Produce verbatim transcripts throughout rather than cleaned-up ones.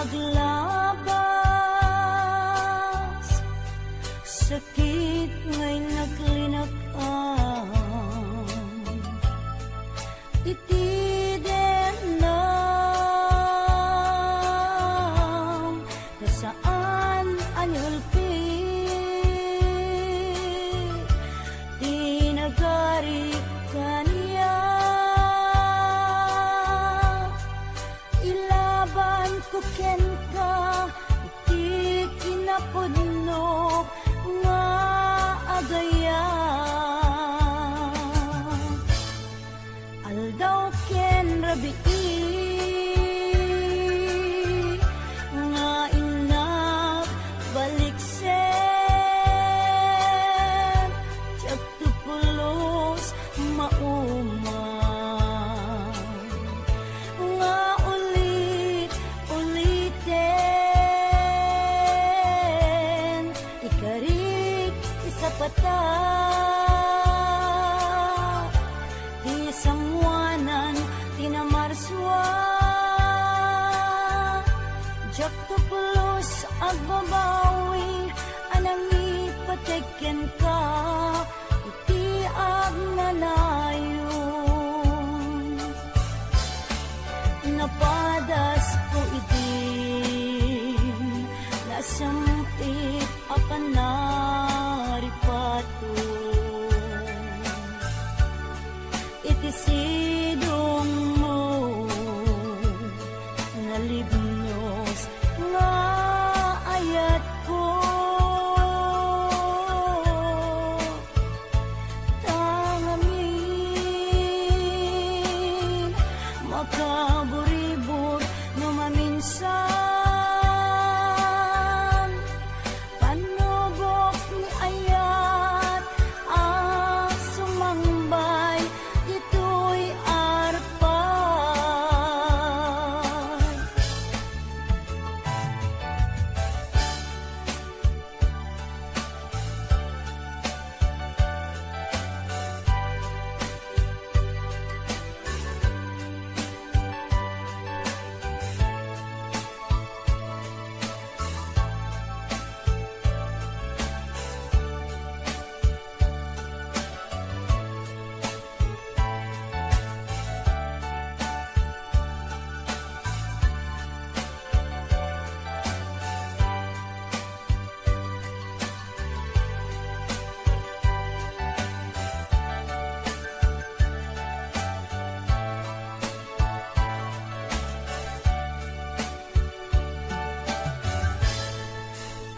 Labas, sakit nga innak linak-am. Iti dennam, ta saan a niulpi ti nagari kaniak. Ilabanko kenka ti kinapudno nga agayat. Aldaw ken rabii nga innak baliksen, diak to pulos mauma nga ulit-uliten. Ikarik ti sapata, ti sangoanan ti namarsua. Diak to pulos agbabawi a nangipateg kenka iti agnanayon. Napadasko iti nasam-it a panaripaton. Iti sidongmo, nalibnos nga ayatko. Tangamin, makaburibur no maminsan. Panubok ni ayat a sumangbay ditoy arpa.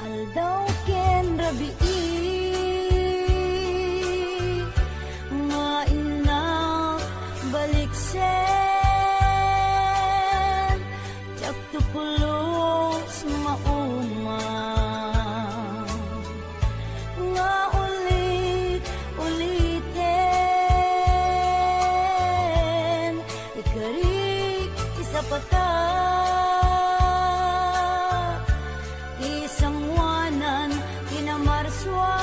Aldaw ken rabii nga innak baliksen, diak to pulos mauma nga ulit-uliten. Ikarik ti sapata, ti sangoanan ti namarsua.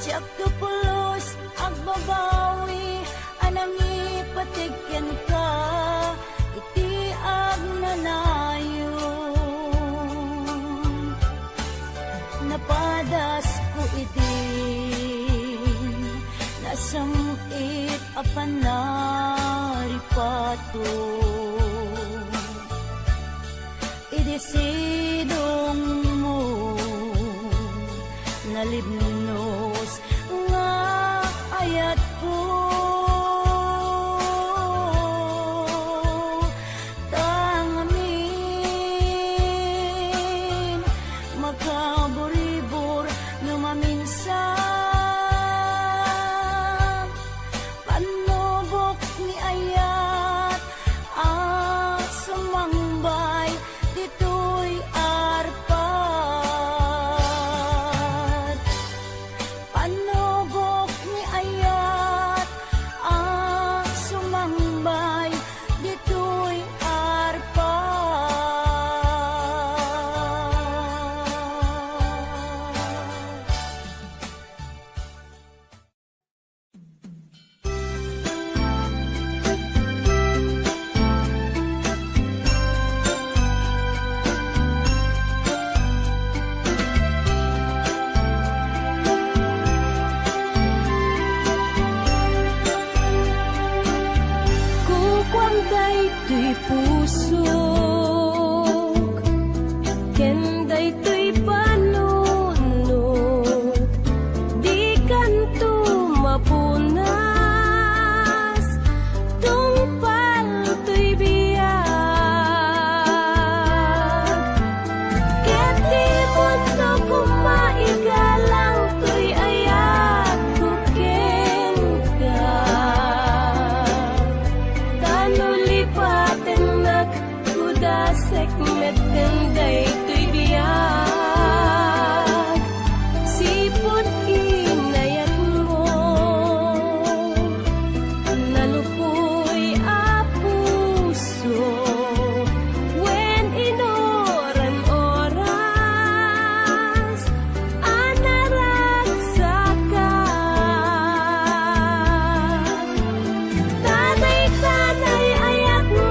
Diak to pulos agbabawi a nangipateg kenka iti agnanayon. Napadasko iti nasam-it a panaripato. Idi sidongmo, nalibnos nga ayatko. Tangamin, makaburibur no maminsan. Panubok ni ayat a sumangbay ditoy Toy pusok ken daytoy banonok, dikanto mapunas, tungpal toy biag. Ket dimonto koma igalang toy ayatko kenka. Ta no lipatennak, kudasek metten daytoy biag. Sipud inayatmo, nalupoy a puso, wen inuran oras a naragsakak. Ta dayta nay-ayatmo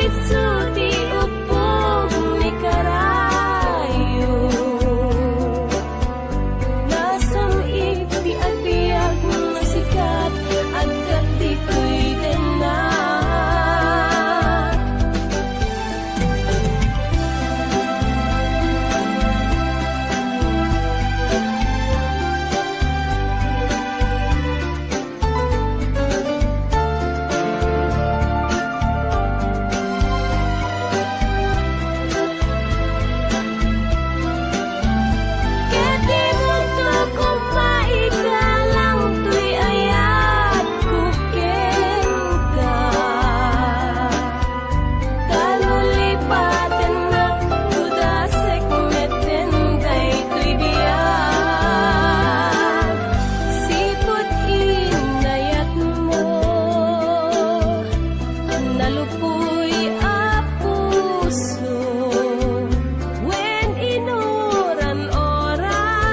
isu ti ubbog ni karayo. Nasam-it ti agbiag no sika, adda ditoy dennak. Ket dimonto koma igalang toy ayatko kenka. Ta no lipatennak, kudasek metten daytoy biag. Sipud inayatmo, nalupoy a puso, wen inuran oras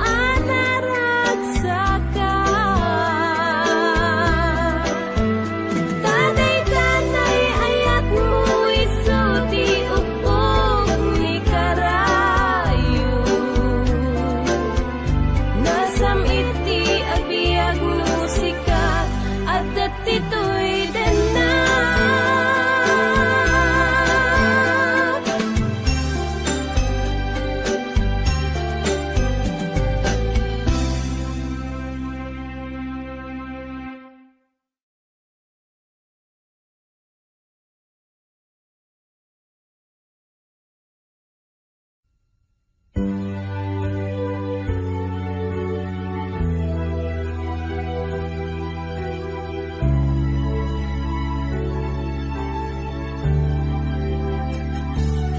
a naragsakak. Ta dayta nay-ayatmo isu ti ubbog ni karayo. Nasam-it ti agbiag no sika, adda ditoy dennak.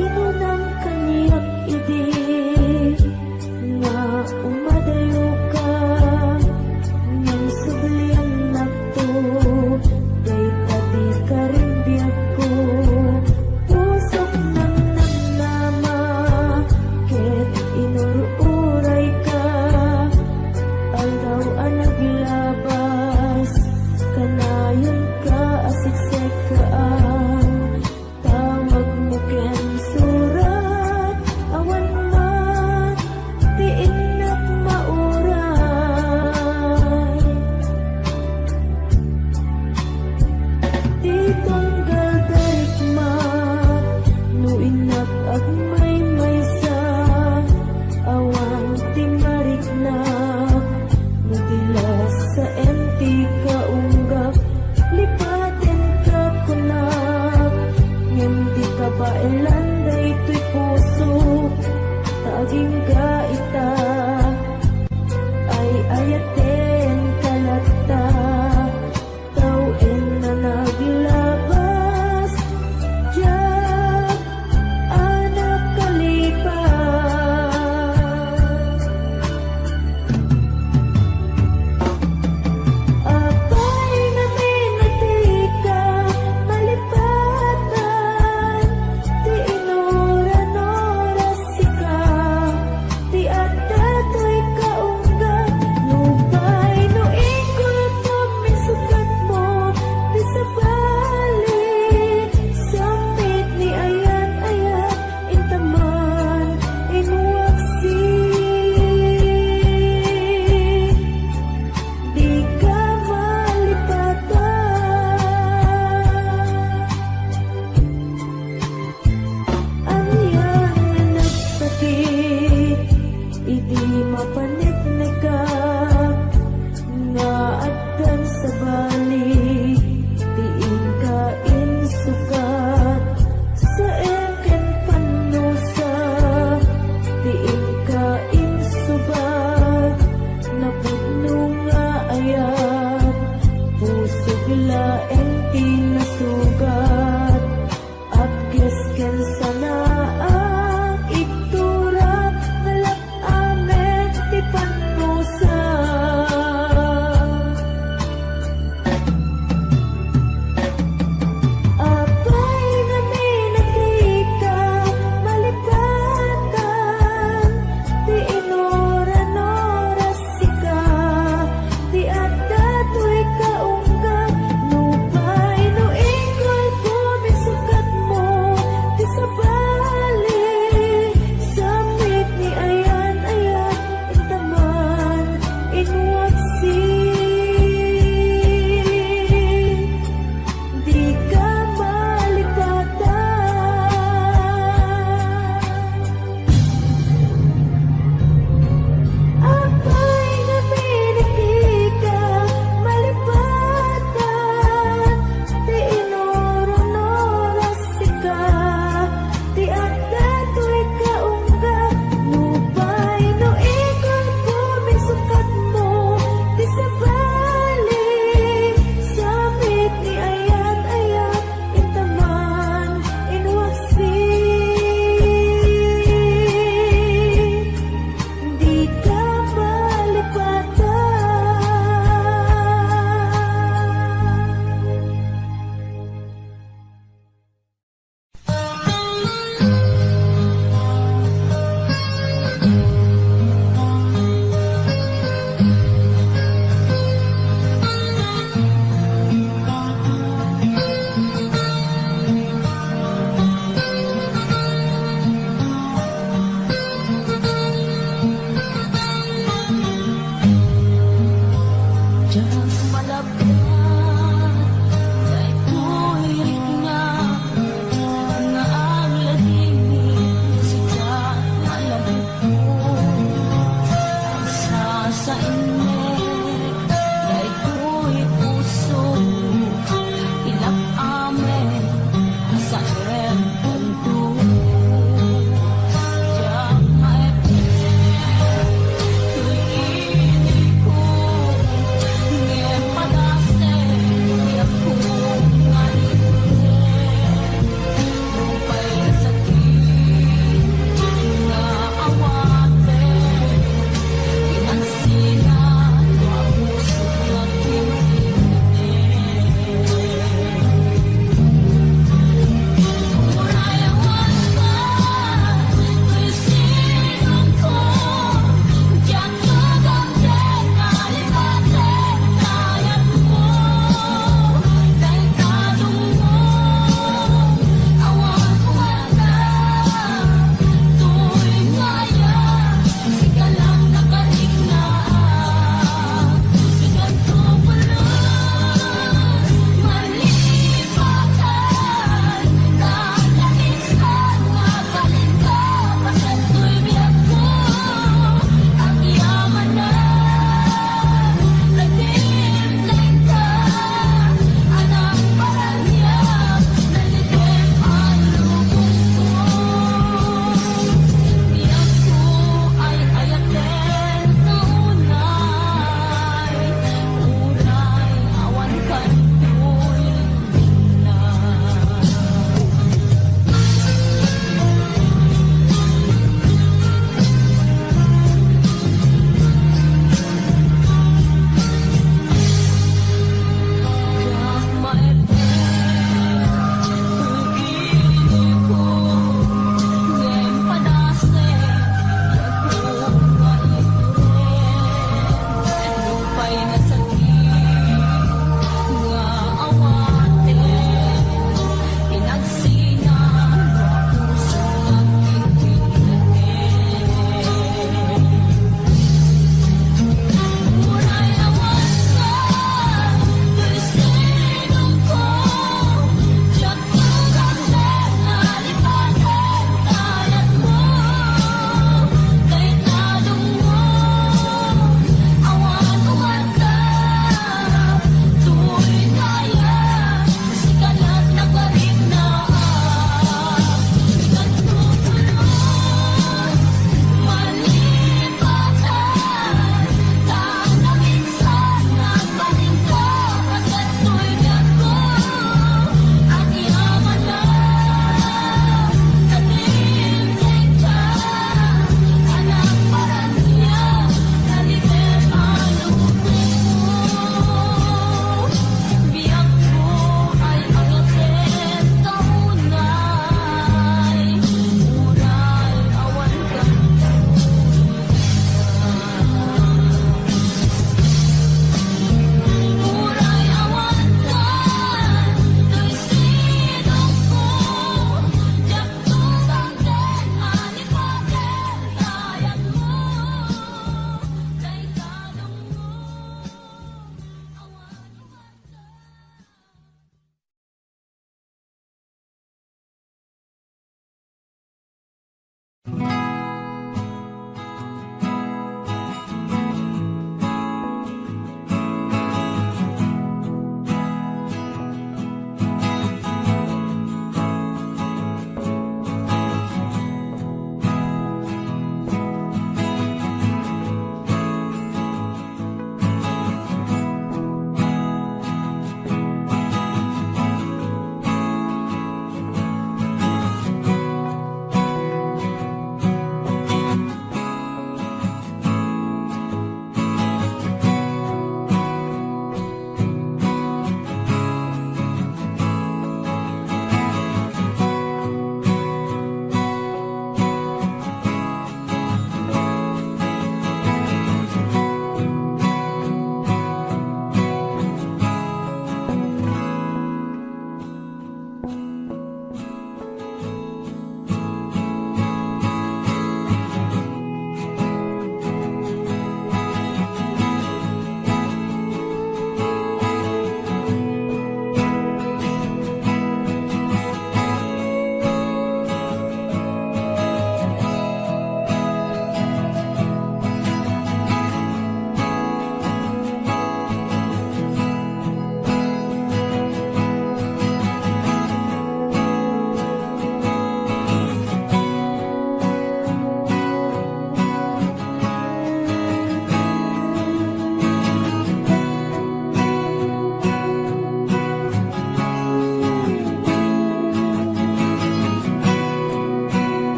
Kinunam kaniak idi nga umadayoka, ngem subliannakto, dayta ti karimbiagko. Pusok nannamnama, ket inur-urayka. Aldaw a naglabas, kanayon ka a siksekkaan. Tawagmo ken surat, awan man ti innak mauray. Ti tunggal darikma, no innak agmaymaysa, awan ti mariknak, no ti lasaen ti kaunggak, lipatenka.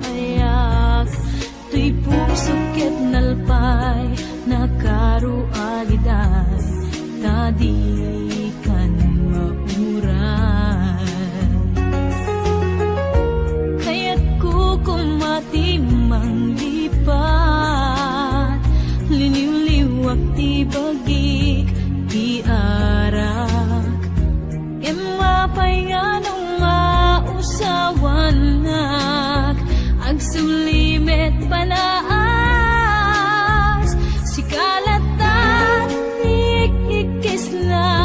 Ayak, toy pusok ket nalpay, nakarualiday, ta dikan mauray. Kayatko koma ti manglipat, liniwliwak ti bagik, ti arak. Ken mapay nga no mausawanak, agsuli met panaas, sika latta ti ikkisna.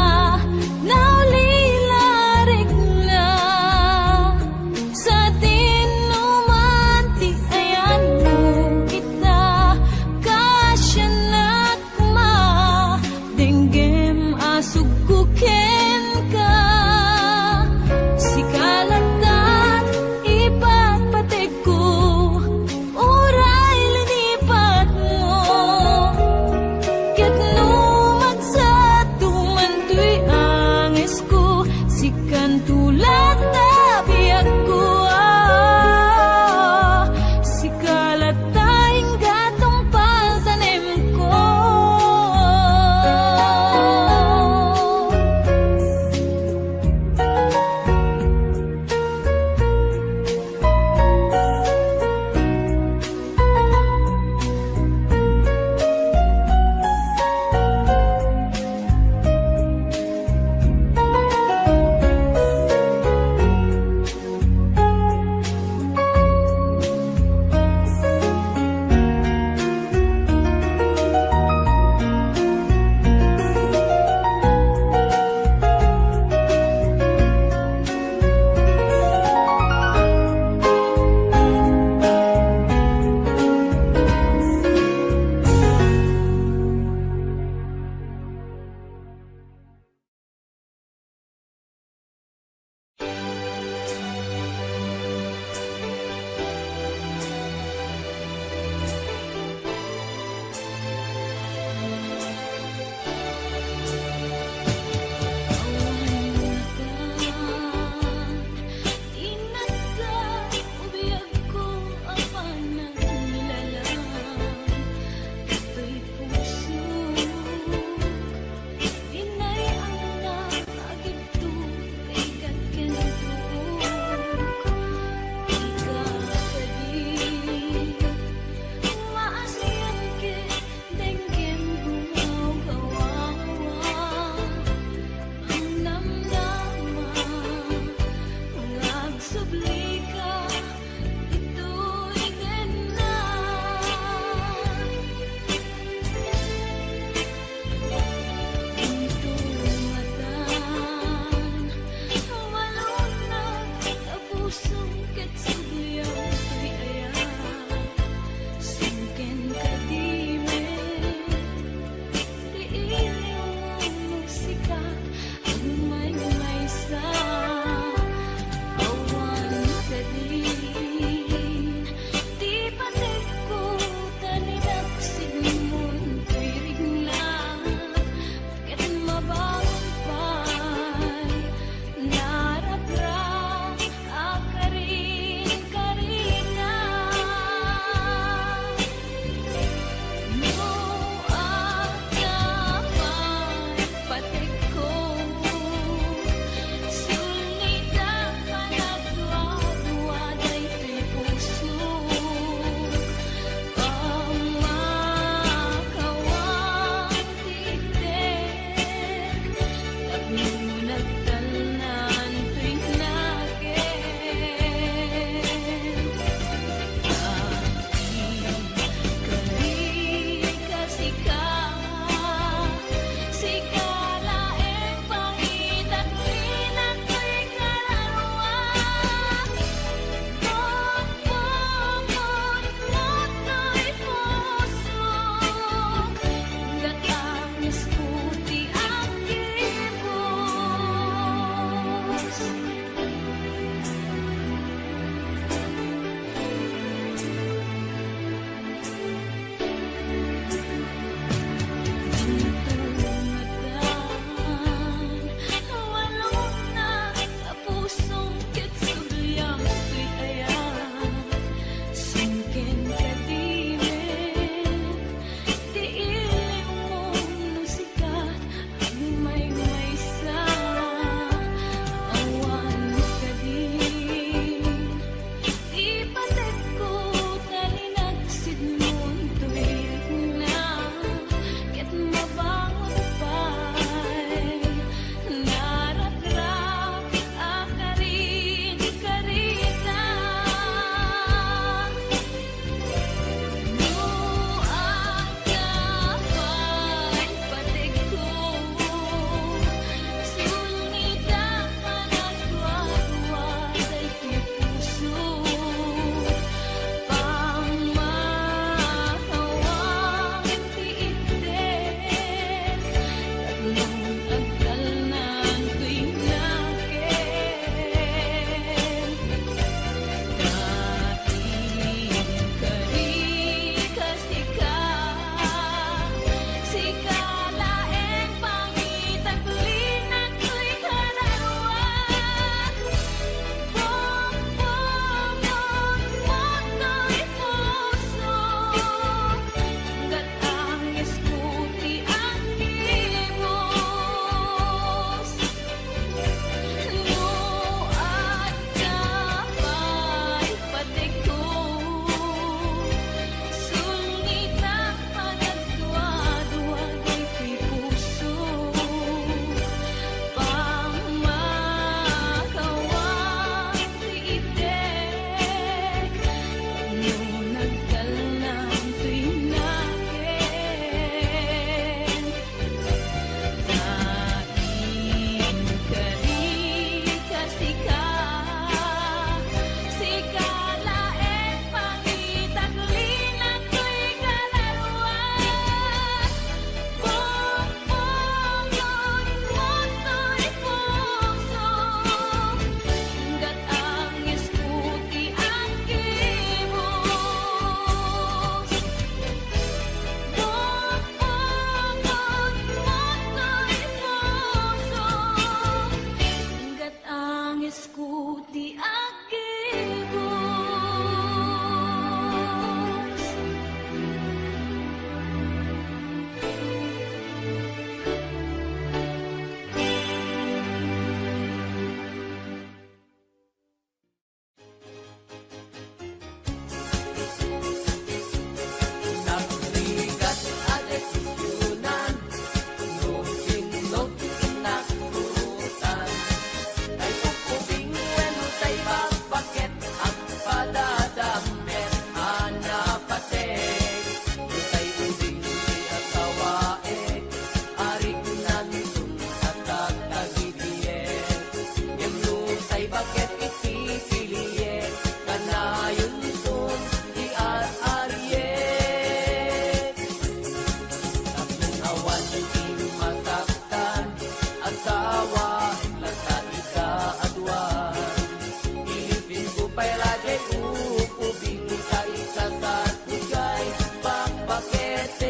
Pay la jay ukubing ta ikasarko jay bakbaketen.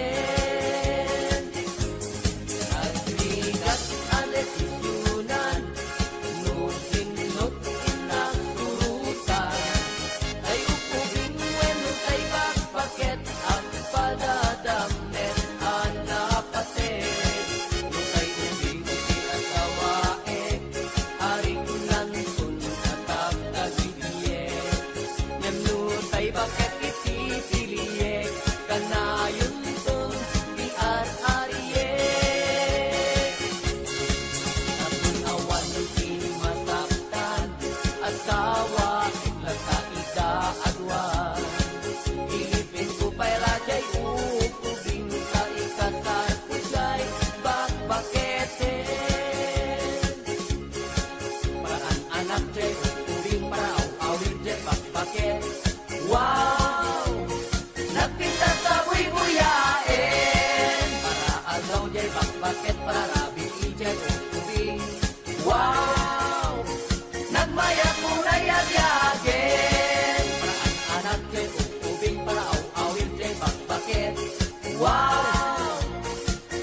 Agrigat a desisionan no sinno ti innak surotan. Tay ukubing wenno tay bakbaket, agpadadammet a napateg. No tay ubing ti asawaek, ariknanton a tagtagidiek. Ngem no tay baket iti piliek, kanayonton ti ar-ariek. Tapno awan ti masaktan, asawaek latta ida a dua. Ilipinko pay la jay ukubing ta ikasarko jay bakbaketen. Para an-anak jay ukubing, para aw-awir jay bakbaket. Wow! Nagpintas a buybuyaen. Para aldaw jay bakbaket, para rabii jay ukubing. Wow! Nagmayat unay a biagen. Para an-anak jay ukubing, para aw-awir jay bakbaket. Wow!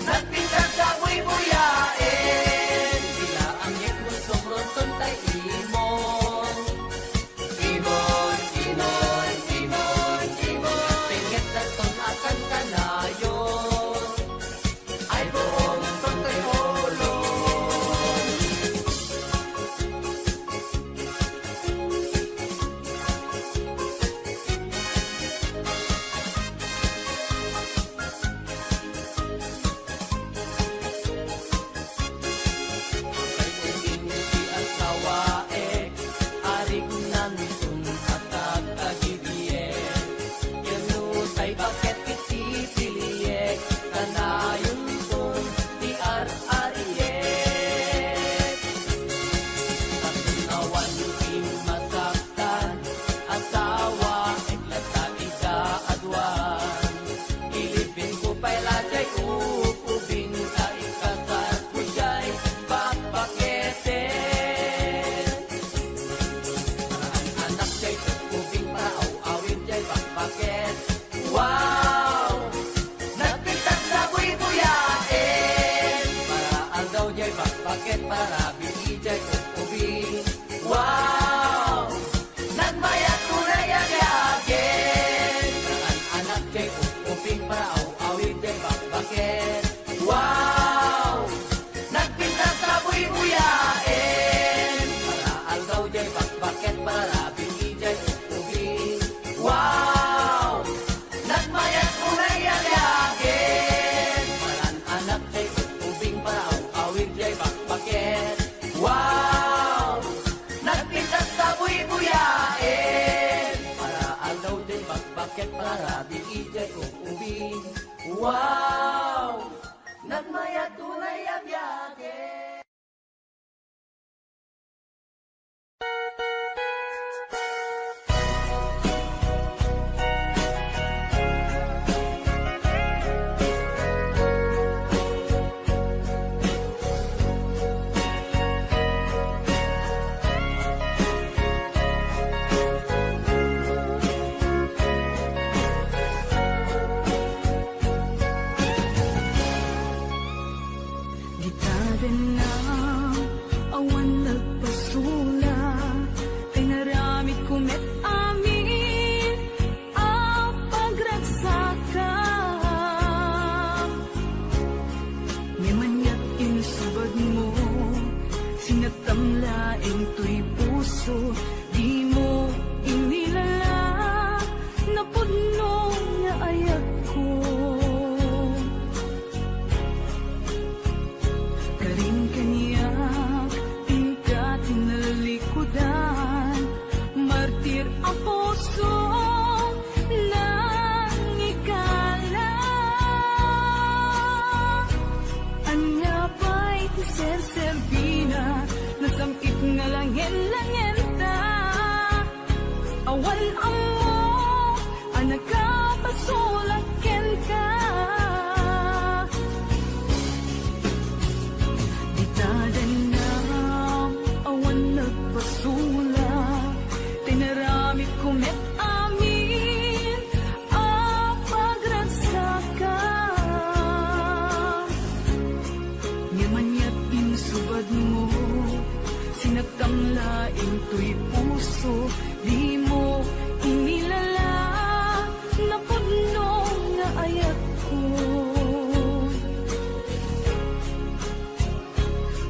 Nagpintas a buybuyaen. Bilaang yet mo sumronton tay imon. Imon, imon, imon, imon. Pinget daton a kankanayon. Ay, buong pagkayolo. Ay, ubing ti asawaek, ariknanton a tagtagidiek. Ken no tay baket iti piliek, kanayonton ti ar-ariek. Tapno awan ti masaktan, asawaek latta ida a dua. Ilipinko pay la jay ukubing ta ikasarko jay bakbaketen. Para an-anak jay ukubing, para aw-awir jay bakbaket. Wow! Nagpintas a buybuyaen. Para aldaw jay bakbaket, para rabii jay ukubing. Wow! Nagmayat unay a biagen. Para an-anak jay ukubing, para aw-awir jay bakbaket. Wow! Nagpintas a buybuyaen. Para aldaw jay bakbaket, para rabii jay ukubing. Wow! Nagmayat unay a biagen. Para an-anak jay ukubing, para aw-awir jay bakbaket. Wow! Nagpintas a buybuyaen. Para aldaw jay bakbaket, para rabii jay ukubing. Wow! Nagmayat unay a biagen. Dita danam, awan nagpasola, inaramidko met amin a pagragsakam. Ngem aniat insubadmo, sinattam laeng toy puso, dimo inilala, napudno nga ayatko. Karin kaniak, inka tinalikudan, martir a pusong nangikala. Ania pay ti serserbina, nasam-it nga langen-langenta. Awan ammo a nakapasola kenka. Dita danam, awan nagpasola, tinara Met amin a pagragsakam, ngem aniat insubadmo, sinattam laeng toy puso, dimo inilala napudno nga ayatko.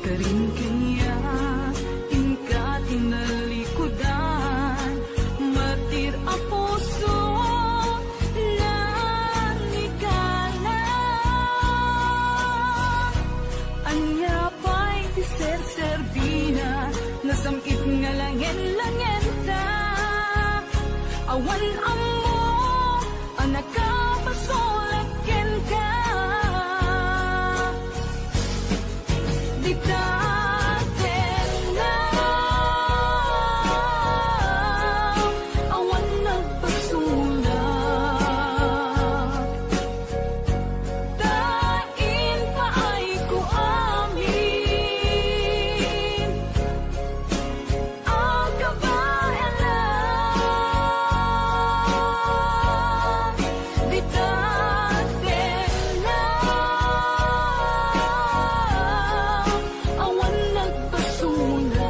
Karin kaniak, inka ti nalikudan, matir a puso, nangikana. Ania pay ti serserbina, nasam-it nga langen-langenta, awan ammo a nakapasulak kenka. Dita tengnga, awan nagpasulak. Ta impaayko amin a kabaelan. Dita tengnga, awan nagpasulak.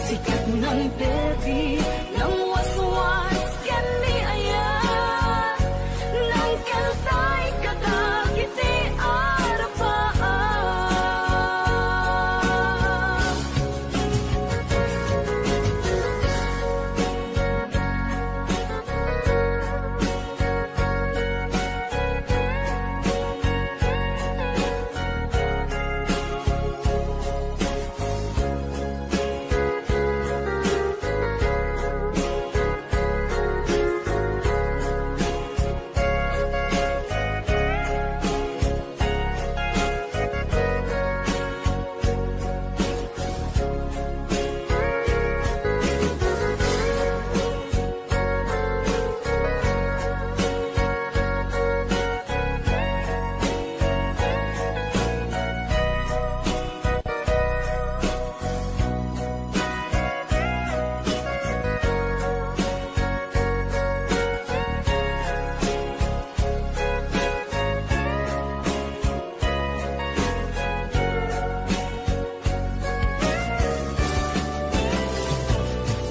Sikat nang Debbie, nang waswas ken ni Aya, nang kaltay kadagiti arapaam.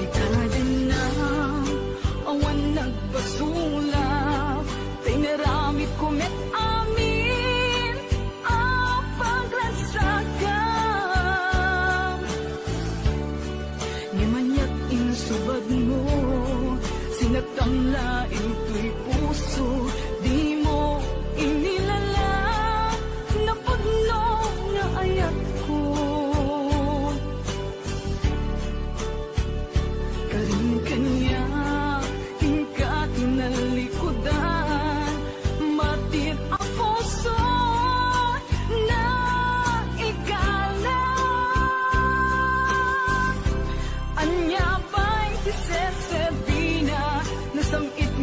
Ikadenna, awan nagpasulak, ta inaramidko met amin a pagragsakam. Ngem aniat insubadmo, sinattam laeng toy puso, dimo inilala napudno nga ayatko. Karin kaniak, inka ti nalikudan, matir a puso, naikala. Ania pay ti serserbina, nasam-it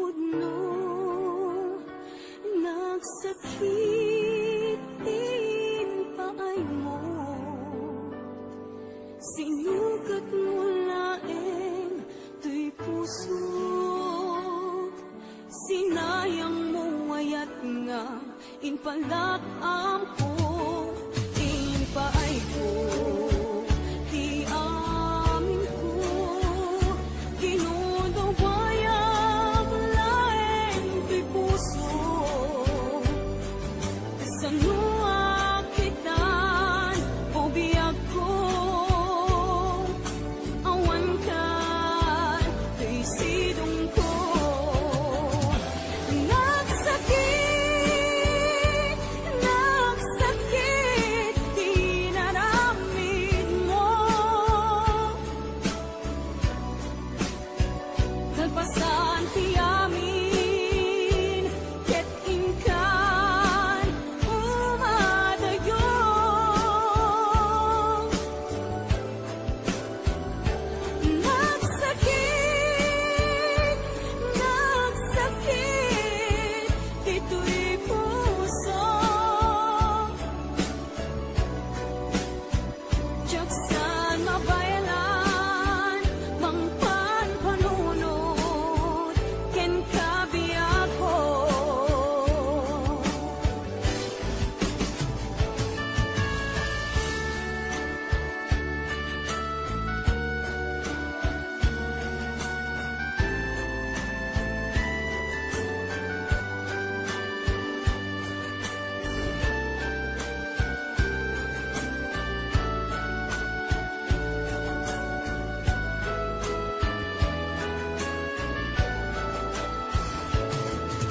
Pudno, nagsakit ti impaaymo. Sinukatmo laeng toy pusok. Sinayangmo ayat nga impalak amko, impaayko ti amingko. Kinudawayam laeng toy puso. Kasano a kitan, o biagko? Awan ka toy sidongko. Nagsakit, nagsakit ti inaramidmo. Kalpasan ti amin, ket inkan umadayo. Nagsakit, nagsakit ditoy puso. Diak saan mabaelan, mangpanpanunot kenka, biagko.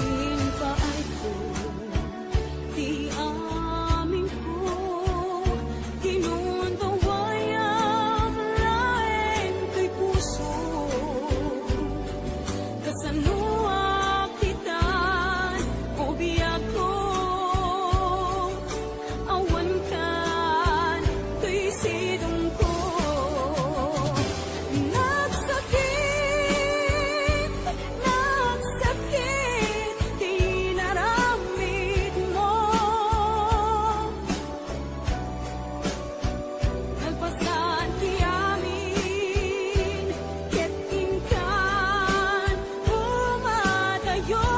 Impaayko ti amingko, kinudawayam laeng toy puso. Kasano a kitan, o biagko? Awan kan toy sidongko. Nagsakit, nagsakit ti inaramidmo. Kalpasan ti amin, ket inkan umadayo.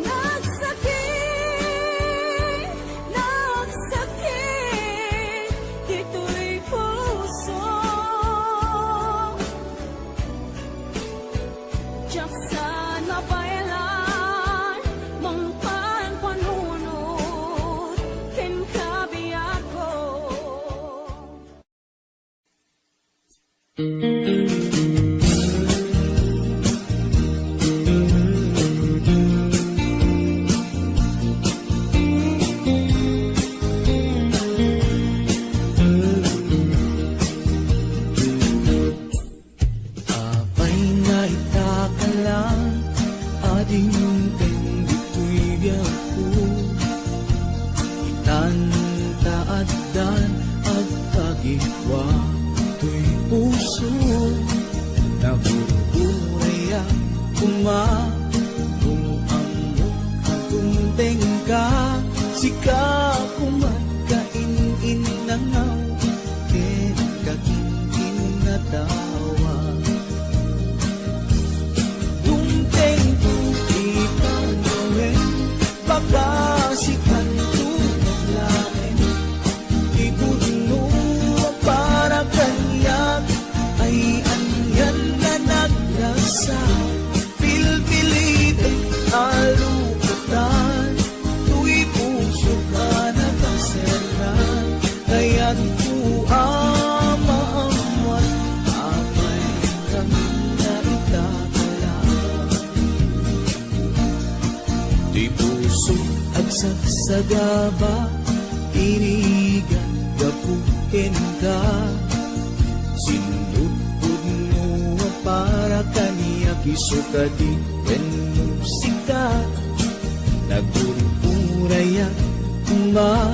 Nagsakit, nagsakit ditoy puso. Diak saan mabaelan, mangpanpanunot kenka, biagko. Apay nga ita ka lang a dimteng ditoy biagko. Itan ta addan agpagikua toy puso. Nagurgurayak koma no ammok a dumtengka. Sika koma kain-innangaw ken kaginginnatawa. Dumtengto ita ngamin, pakasikanto met laeng. Ti pudno a para kaniak ay anian nga nagragsak. Pilpiliten a lukatan, toy pusok a nakaserrang. Kayatko a maammuan, apay ngamin nga ita ka lang. Ti pusok agsagsagaba, irigat gapu kenka. Sinudpudno a para kaniak isu kadi wenno sika. Nagurgurayak koma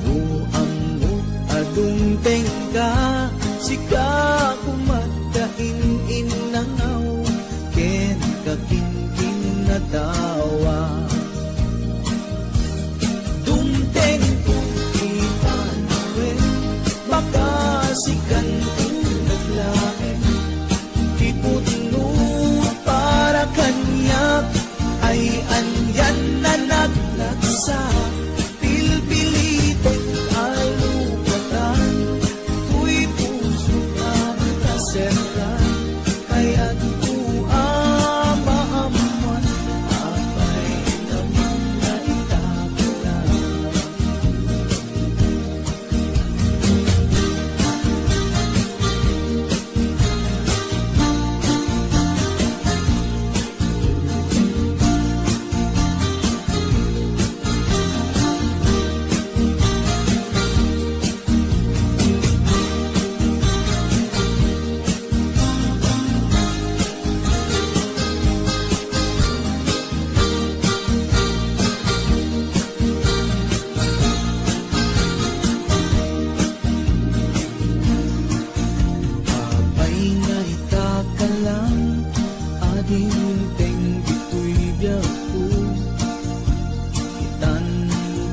no ammok a dumtengka. Sika koma tawa. Dumtengko ti panawen, baka sikanto naglaeng. Ti pudno para kaniak ay anyan a naglagsak. Pilpilitek a lupatan, toy puso a nakaserra, kayatko a maammuan, apay naman nga itakla. Apay nga itakla, a dimteng ditoy biagko. Itan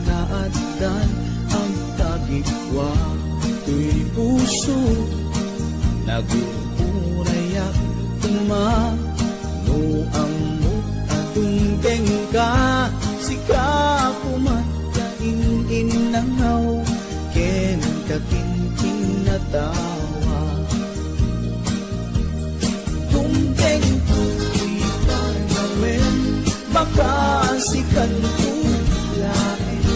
ta addan agtagipwa toy puso. Nagururayak koma no ammok a dumtengka. Sika koma ti in-innangaw ken kakinkinatawa. Dumtengko ti panawen, baka sikanto laeng.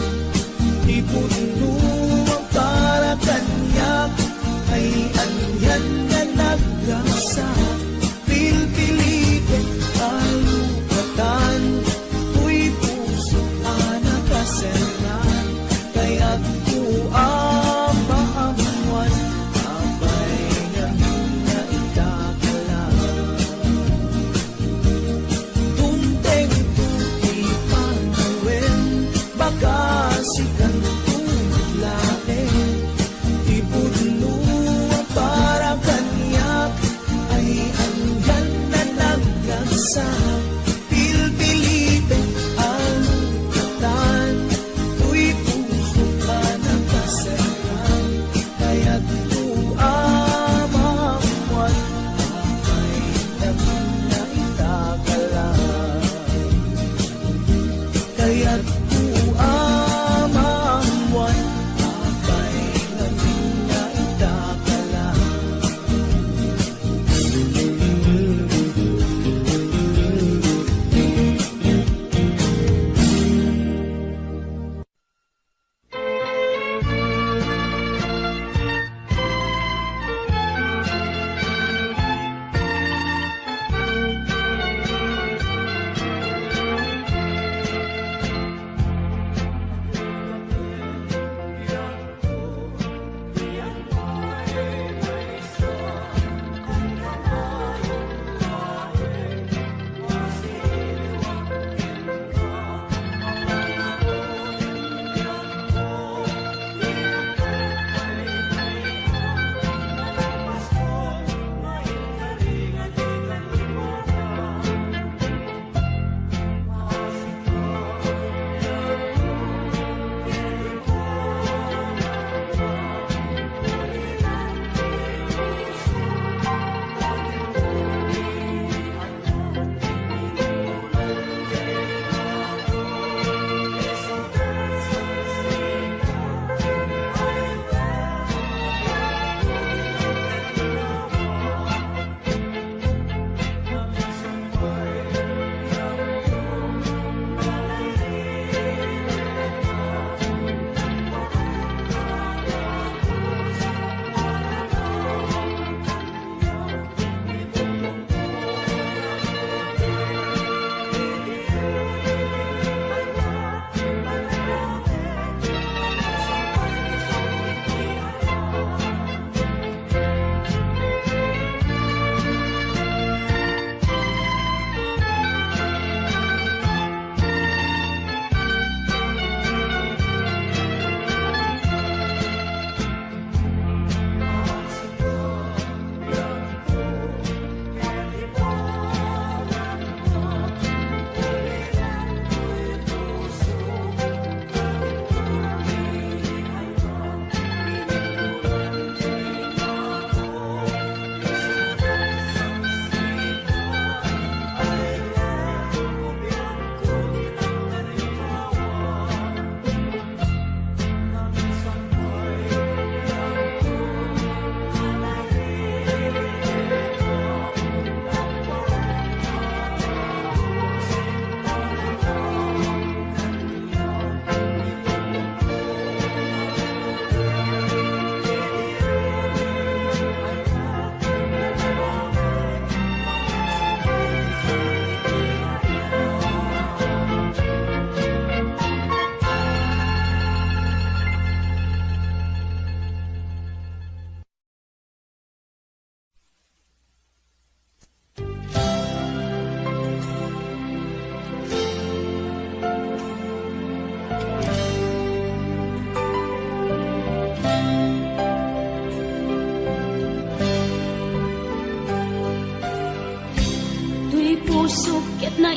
Ti pudno a para kaniak ay anyan nga nagragsak. Pilpilitek a lupatan, toy puso a nakaserra, kayatko a maammuan, apay ngamin nga itakla. Dumtengko ti panawen, baka sikanto la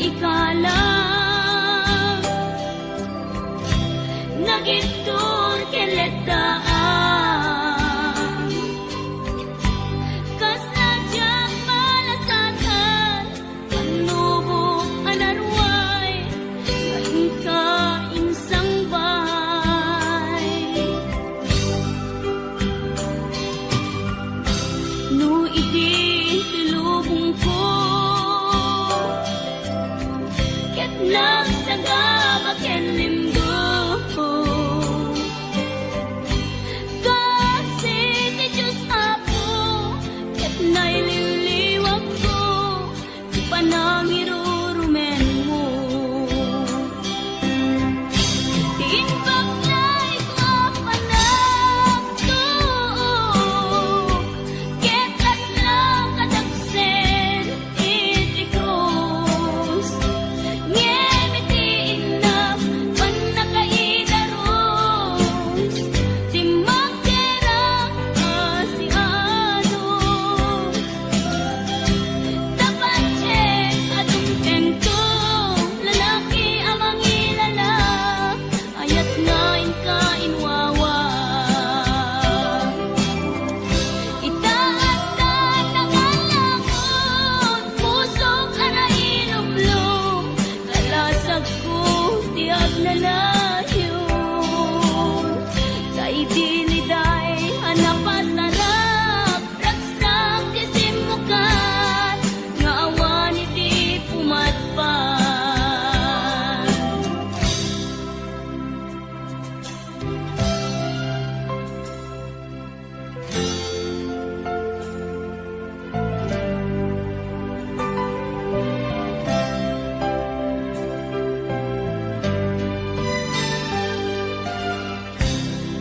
Kalang nagittur ken letdaan, kasla diak malasatan, pannubok a naruay, nga inka insangbay. No idi ti lubongko, ket nagsagaba ken limgo, kasi ti Dios Apo ket nailiwliwakko ti panangirurumenmo. Ti imbaknay ko a panagtuok, ket kasla kadaksen iti krus. Ngem iti innak pannakaidarus, ti magdera a sianus. Tapatien a dumtengto, lalaki a mangilala, ayat nga inka inwawa. Ita adda nangalangod, pusok a nailumlom, kalasagko ti agnanayon. Kaidiliday a napasarap, ragsak ti simmukat, nga awan iti pumadpad.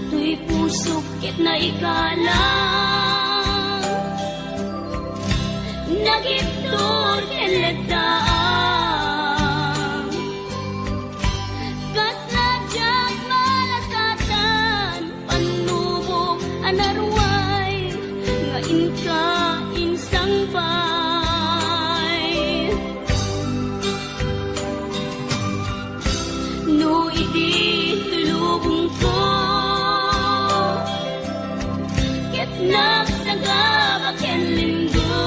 Toy pusok ket naikalang, nagittur ken letdaan. Kasla diak malasatan, pannubok a naruay, nga inka insangbay. No idi ti lubongko, ket nagsagaba ken limgo,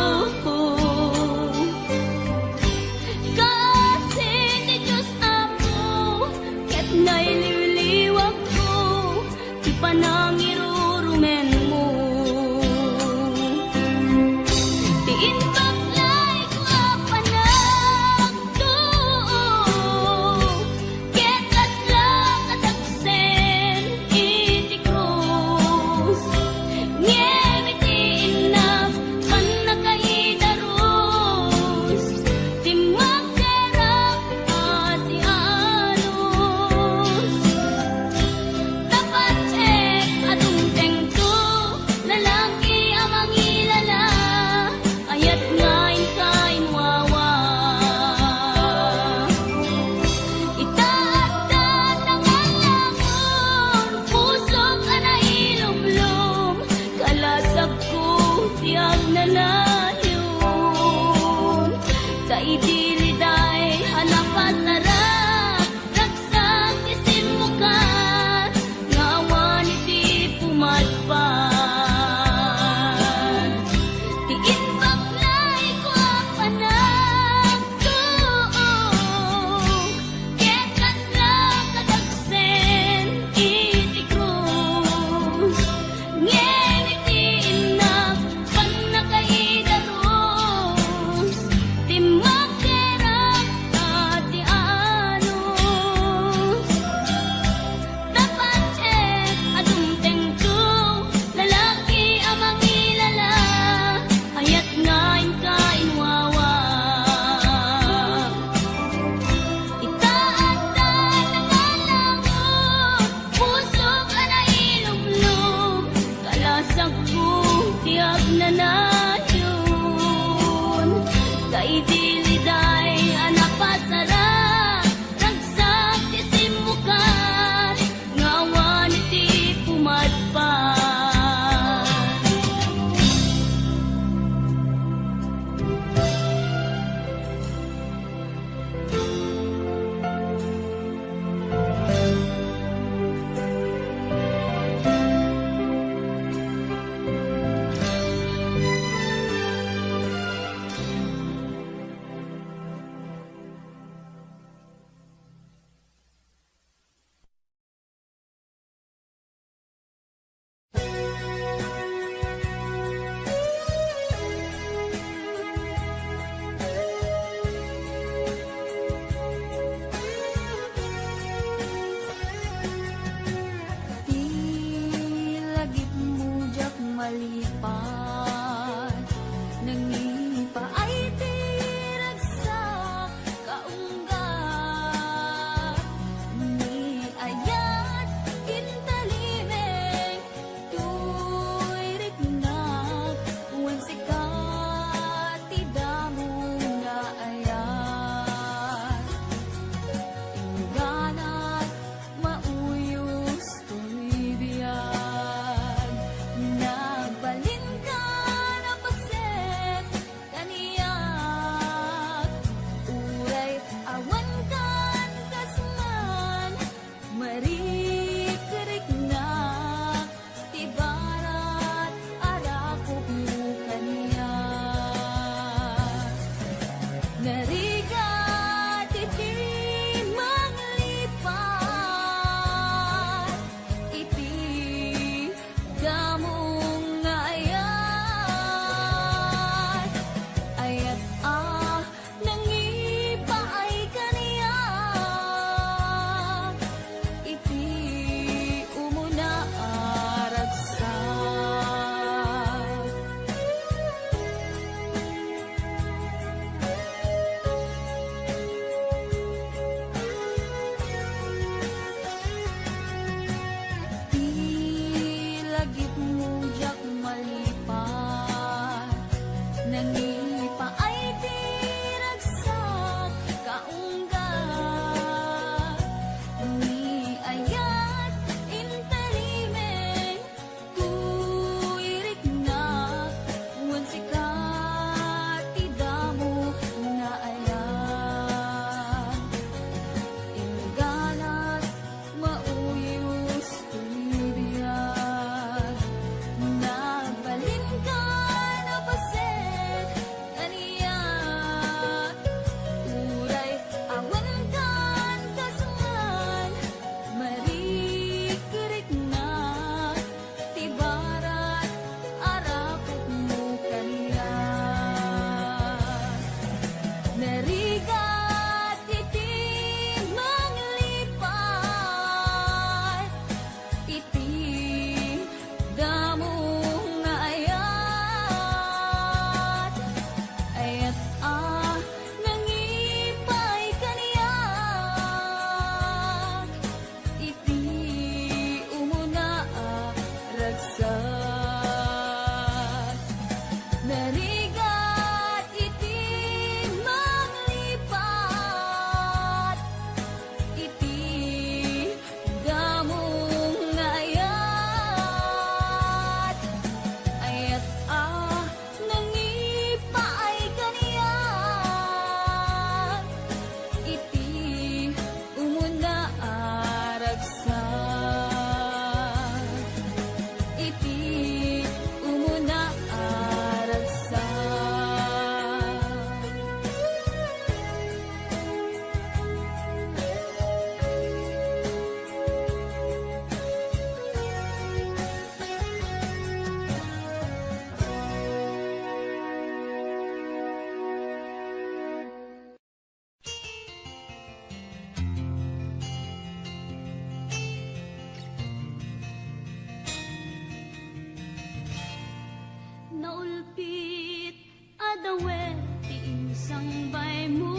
Dawet ti insangbaymo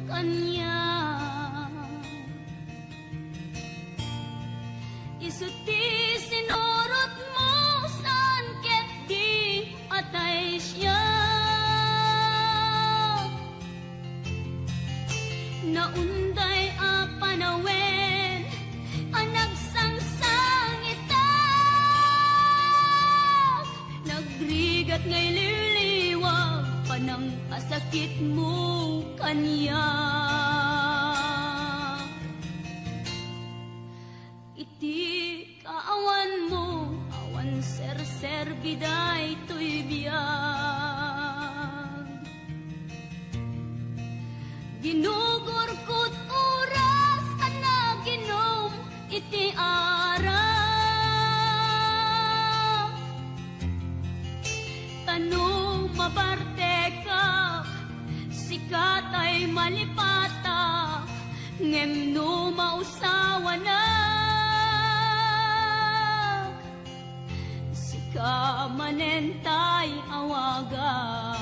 kaniak. Isu ti sinurotmo saan ket di atay siak. Naunday a panawen a nagsangsangitak, nagrigat nga iliwliwag panangkasakitmo kaniak. Iti kaawanmo, awan serserbi daytoy biag. Ginugurkot oras a naginom iti arak. Ta no mabartekak, sika tay malipatak, ngem no mausawanak, sika manen tay awagak.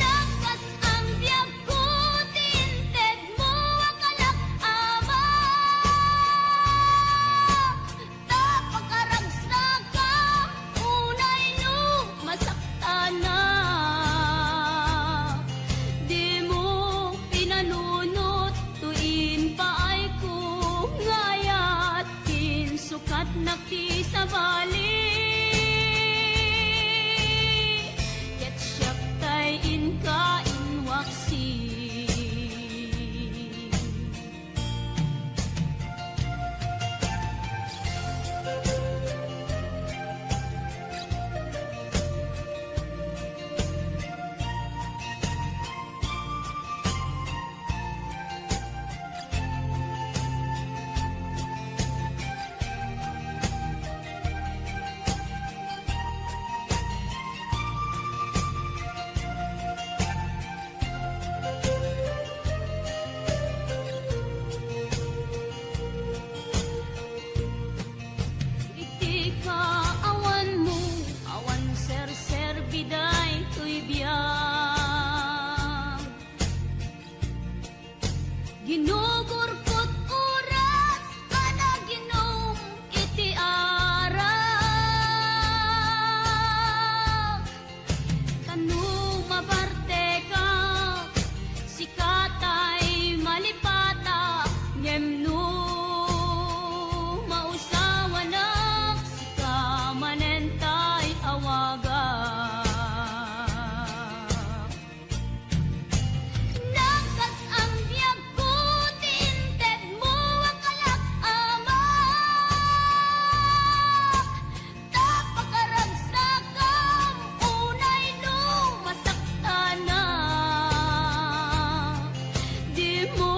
Nagkas-ang biagko ti intedmo a kalak-amak, ta pakaragsakam unay no masaktanak. Dimo pinanunot toy impaayko nga ayat, insukatnak ti sabali, ket siak tay inka inwaksi. Iti kaawanmo, awan serserbi daytoy biag. Ginugurkot oras a naginom iti arak. Ta no mabartekak, sika tay malipatak, ngem no mausawanak, sika manen tay awagak. Nagkas-ang biagko ti intedmo a kalak-amak, ta pakaragsakam unay no masaktanak. Dimo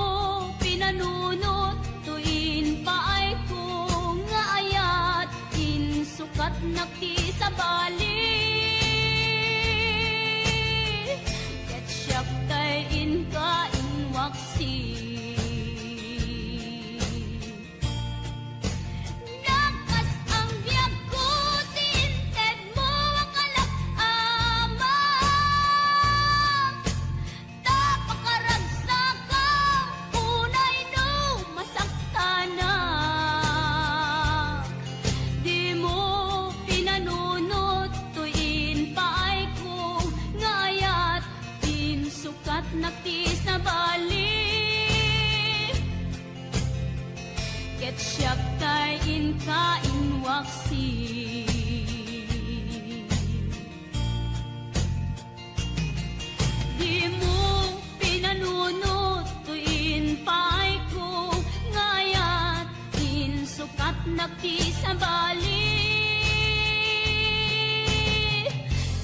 pinanunot toy impaayko nga ayat, insukatnak ti sabali, ket siak tay inka inwaksi. Nagkas-ang biagko ti intedmo a kalak-amak, ta pakaragsakam unay no masaktanak. Dimo pinanunot toy impaayko nga ayat, insukatnak ti sabali, ket siak tay inka inwaksi. Dimo pinanunot toy impaayko nga ayat, insukatnak ti sabali,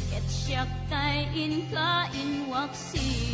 ket siak tay inka inwaksi.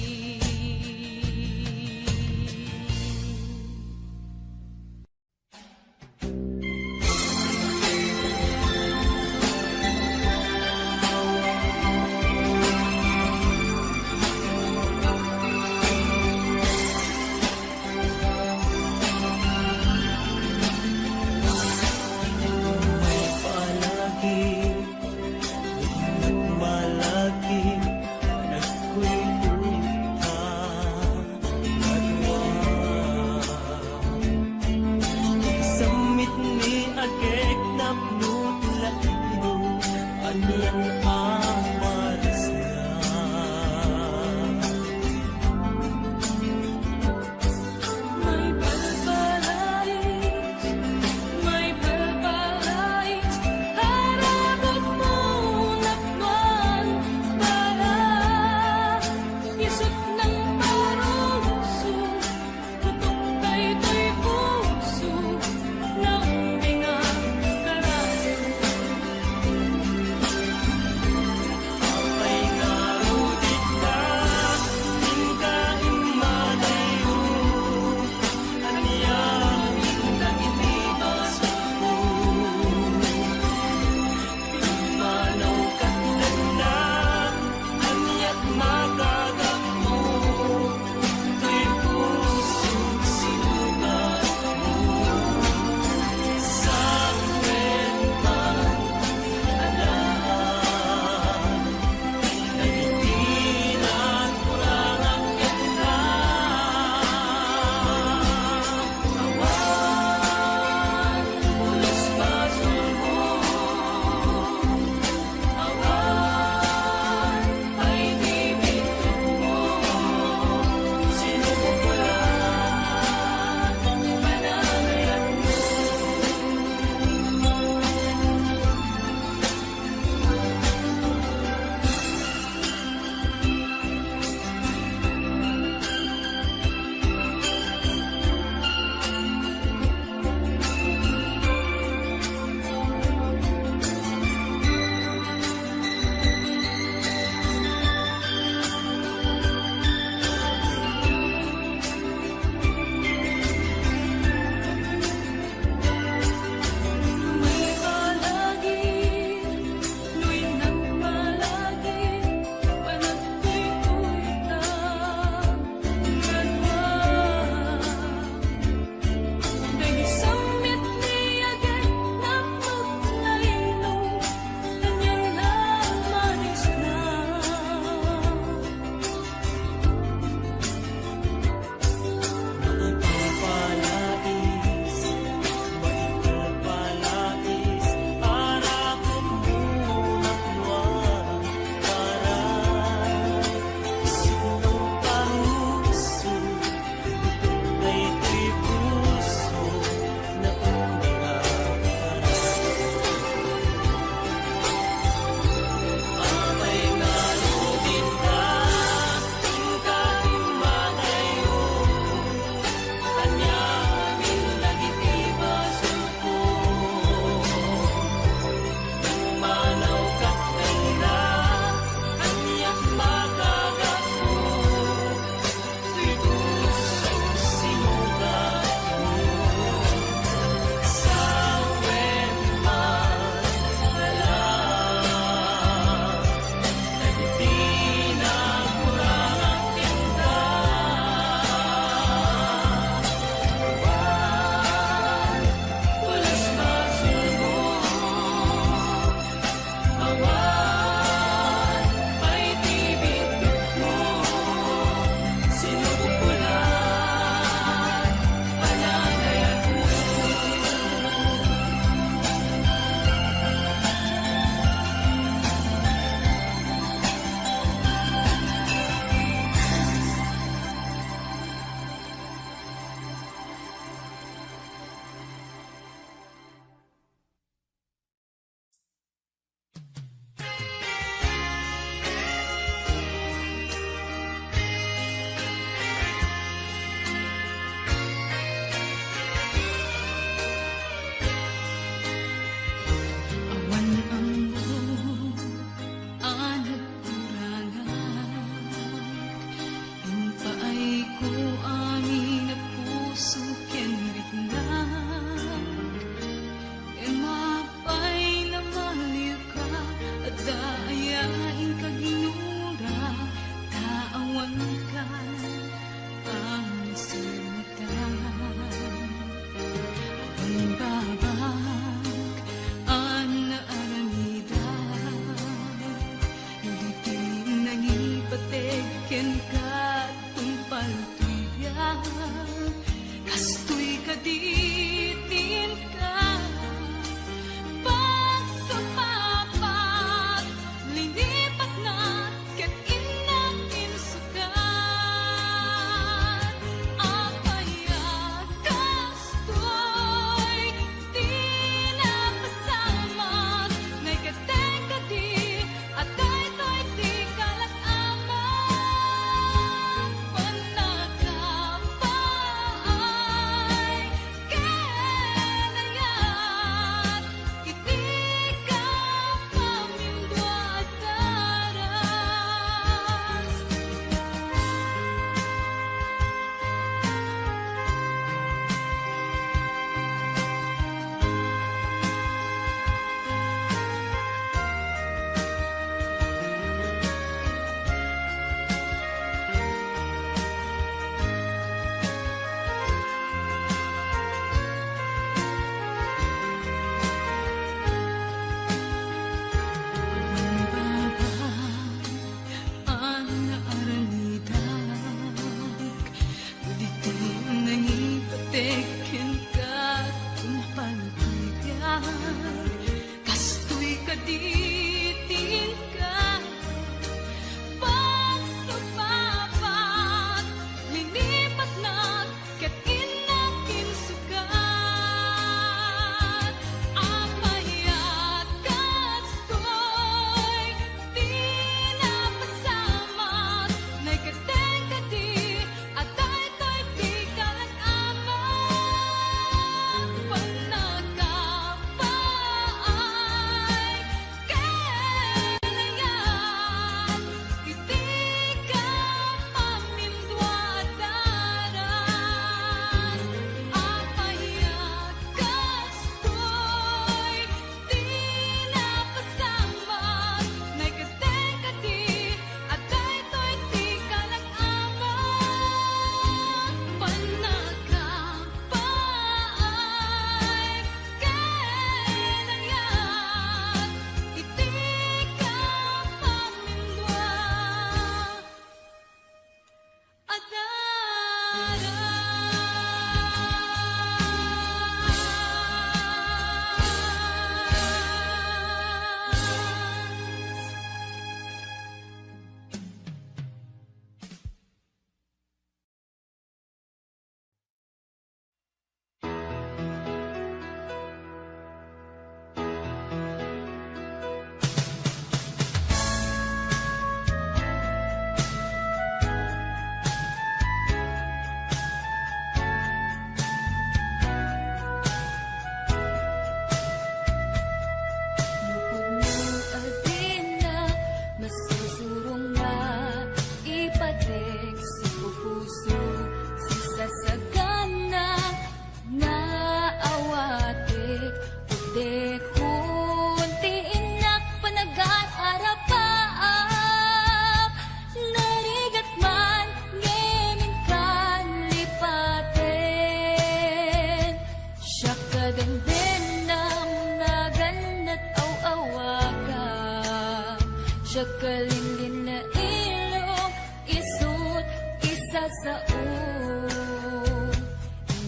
Diak kalinlinna ilong, isu't isasao.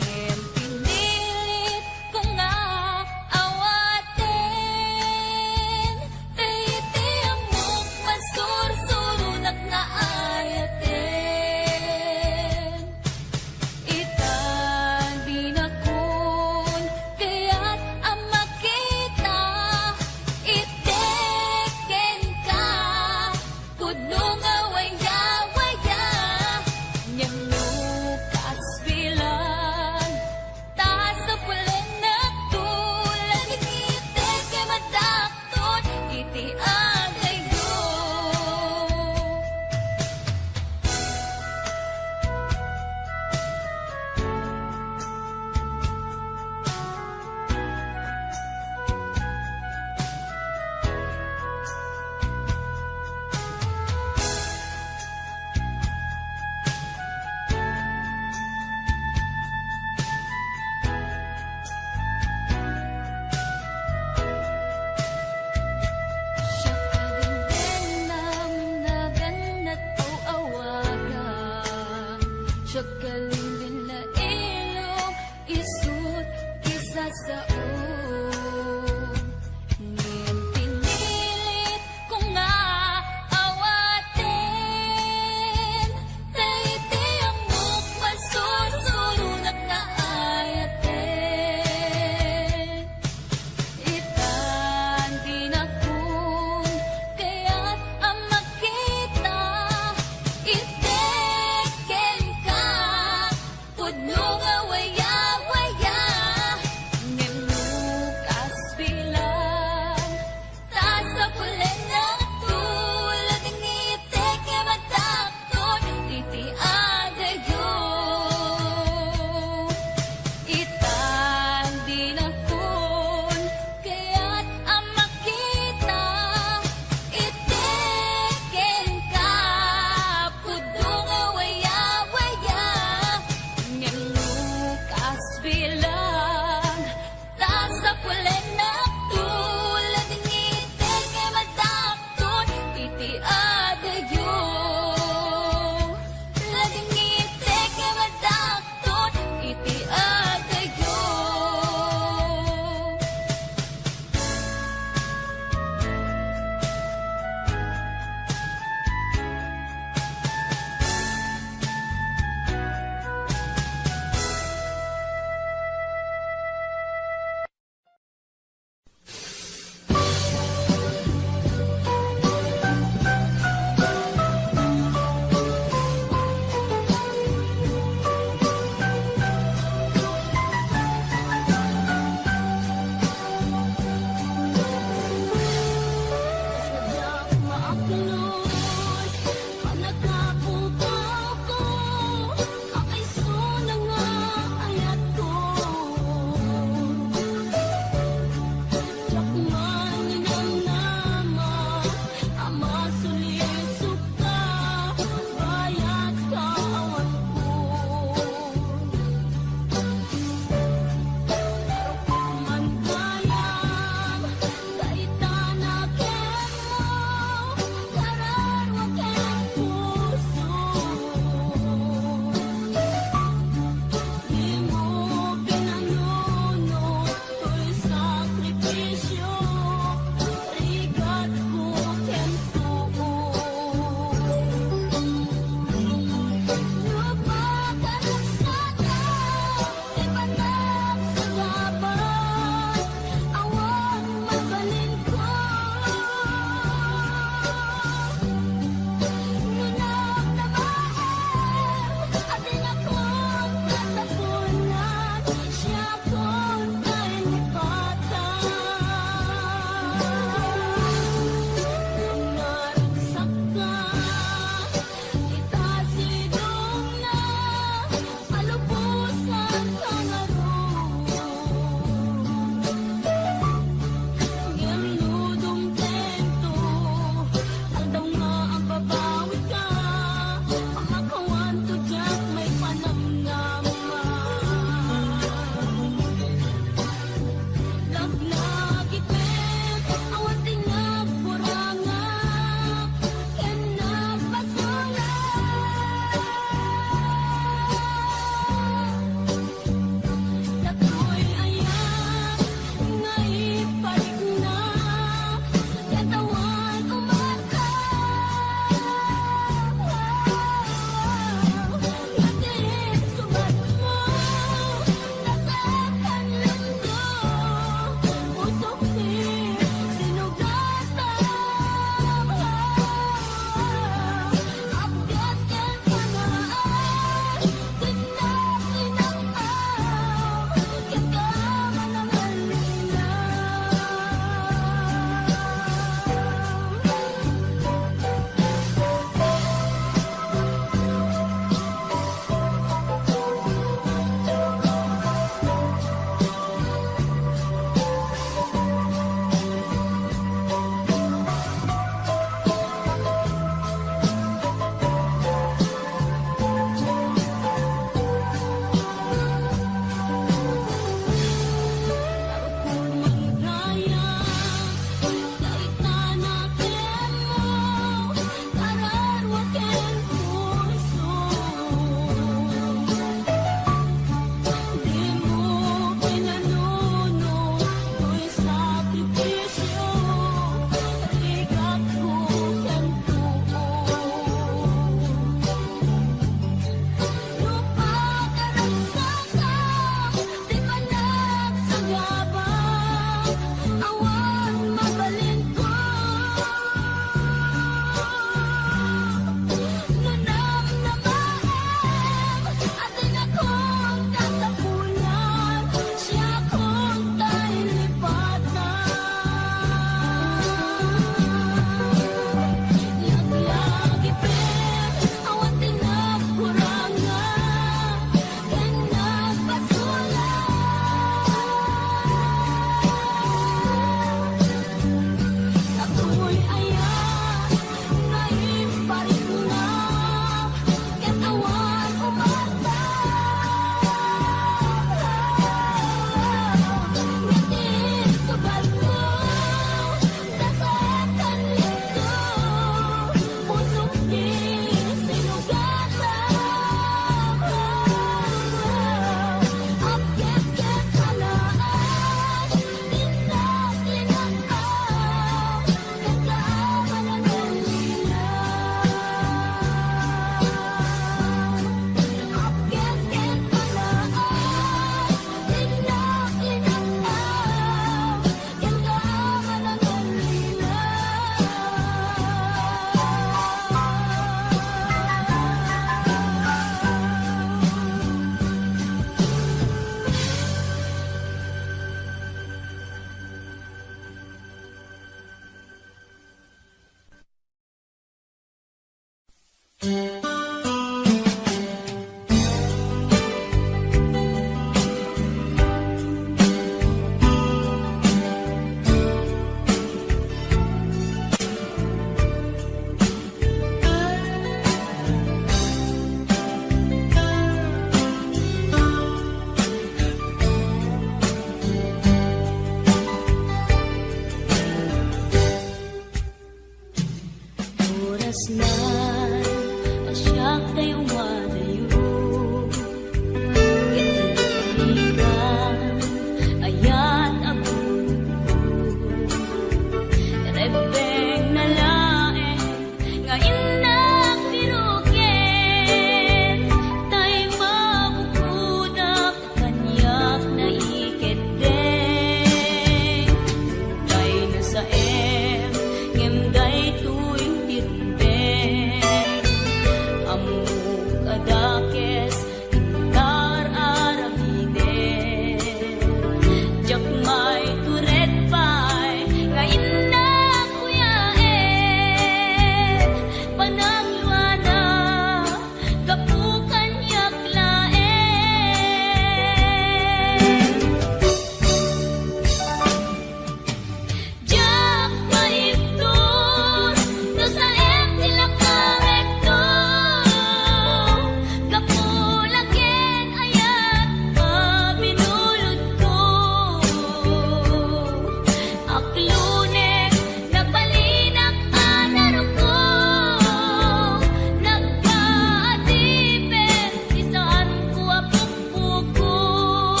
Ngem pinilit ko nga awaten, ta iti ammok masursuronak nga ayaten. Ita dinakon kayat a makita, iti kenka, pudno nga waya-waya, ngem no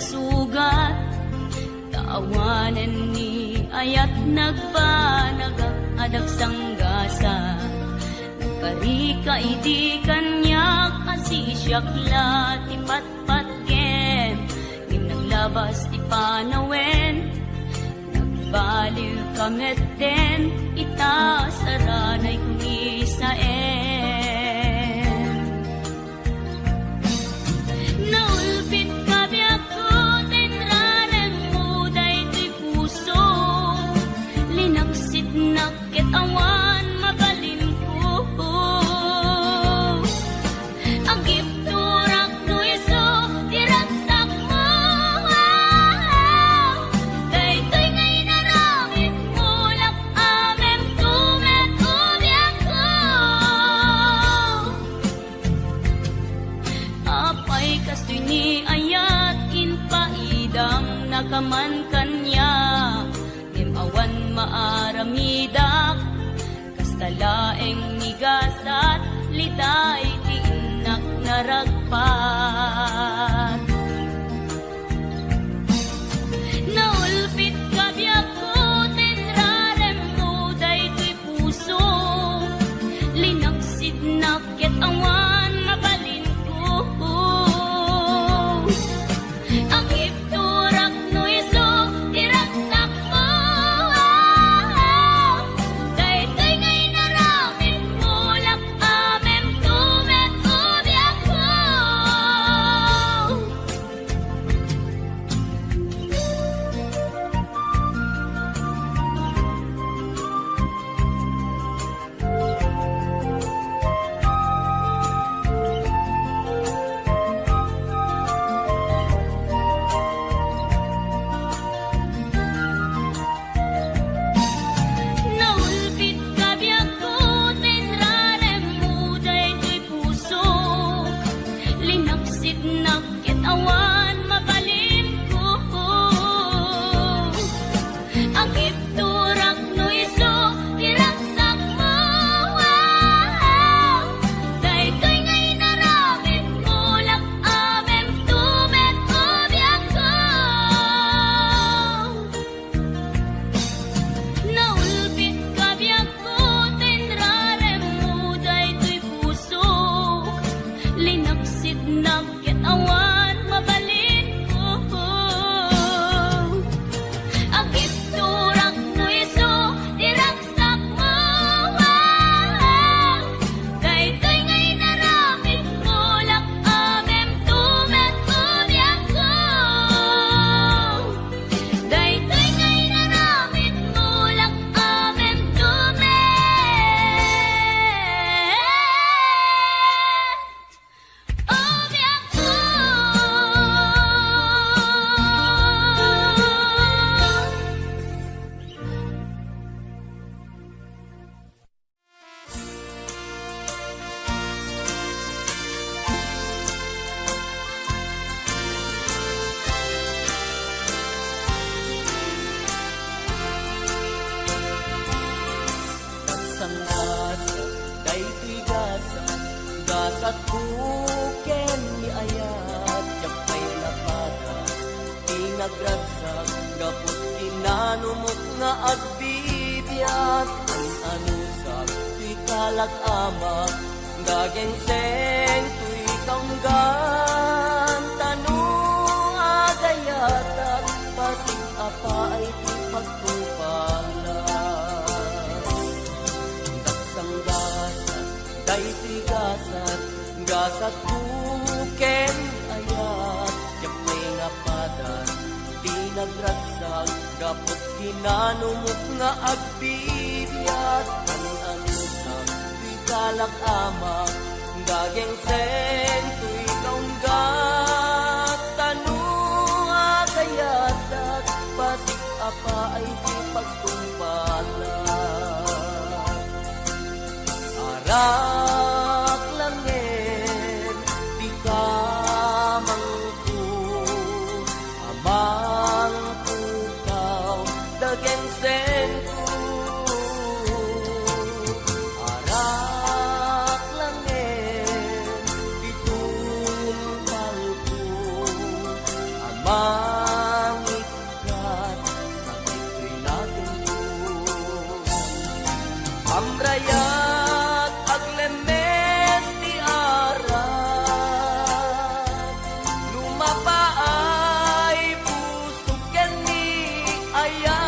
sugat, ta awanen ni ayat nagbanagak a dagsanggasat. Nagkarika idi kaniak a sisiak la ti patpatgen, ngem naglabas ti panawen. Nagbaliwka metten ita saranay kunisaen. Naulpitka biagko ta inraremmo daytoy puso. Linaksitnak ket awan mabalinko. Agipturak no isu ti ragsakmo. Daytoy nga inaramidmo, lak-amemto met o biagko. Apay kastoy ni ayat, impaidamnaka man kaniak, ngem awan maaramidak. Kasta laeng ni gasat, liday ti innak naragpat. Naulpitka biagko ta inraremmo daytoy puso. Linaksidnak ket awan mabalinko. Agipturak no isu ti ragsakmo. Daytoy nga inaramidmo, lak-amemto met o biagko. Naulpitka biagko ta inraremmo daytoy puso. Linaksitnak ket awan mabalinko. Agipturak no isu ti ragsakmo. Daytoy nga inaramidmo, lak-amemto met o biagko. Naulpitka biagko ta inraremmo daytoy puso. Linaksitnak ket awan mabalinko. Agipturak no isu ti ragsakmo. Daytoy nga inaramidmo, lak-amemto met o biagko. Daytoy nga inaramidmo, lak-amemto met o biagko. Nagsanggasat daytoy gasat, gasatko ken ni ayat, diak pay napadas ti nagragsak gapu ti nanumok nga agbibiag. An-anusak toy kalak-amak, gagengseng toy kaunggan, ta no agayatak, pasig-apaay ti pagtungpalan. Nagsanggasat daytoy gasat, gasatko ken ayat, diak pay napadas ti nagragsak gapu ti nanumok nga agbibiag. An-anusak toy kalak-amak, gagengseng toy kaunggat, ta no agayatak, pasig-apaay ti pagtungpalan. Arak langen ti kamangko, amangko kao, dagengsengko. Arak langen ti Mangikkat, sakit toy naganko. Pamrayat, aglemmes ti arak. Lumapaay, busog ken ni ayat.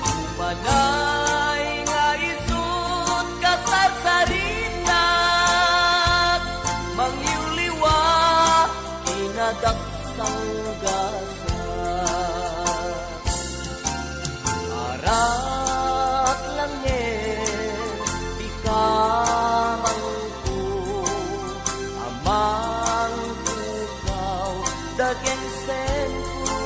Umanay nga isut' kasarsaritak, mangliwliwa ti nadagsangasat. Arak laeng ti kamangko, a mangpukaw dagen sengko.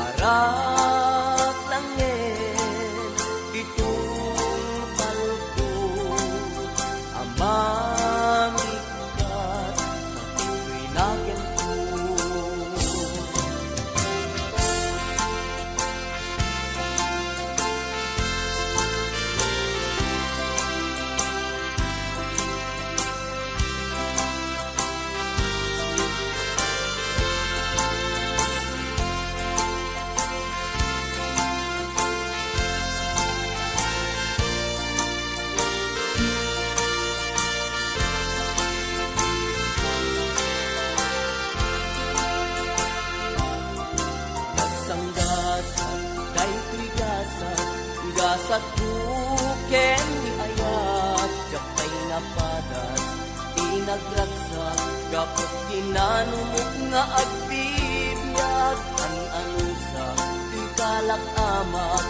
Arak laeng ti tungpalko, a mangikkat, sakit toy naganko. Nagsanggasat daytoy gasat, gasatko ken ni ayat, diak pay napadas ti nagragsak, gapu kinanumok nga agbibiag, an-anusak ti kalak amak,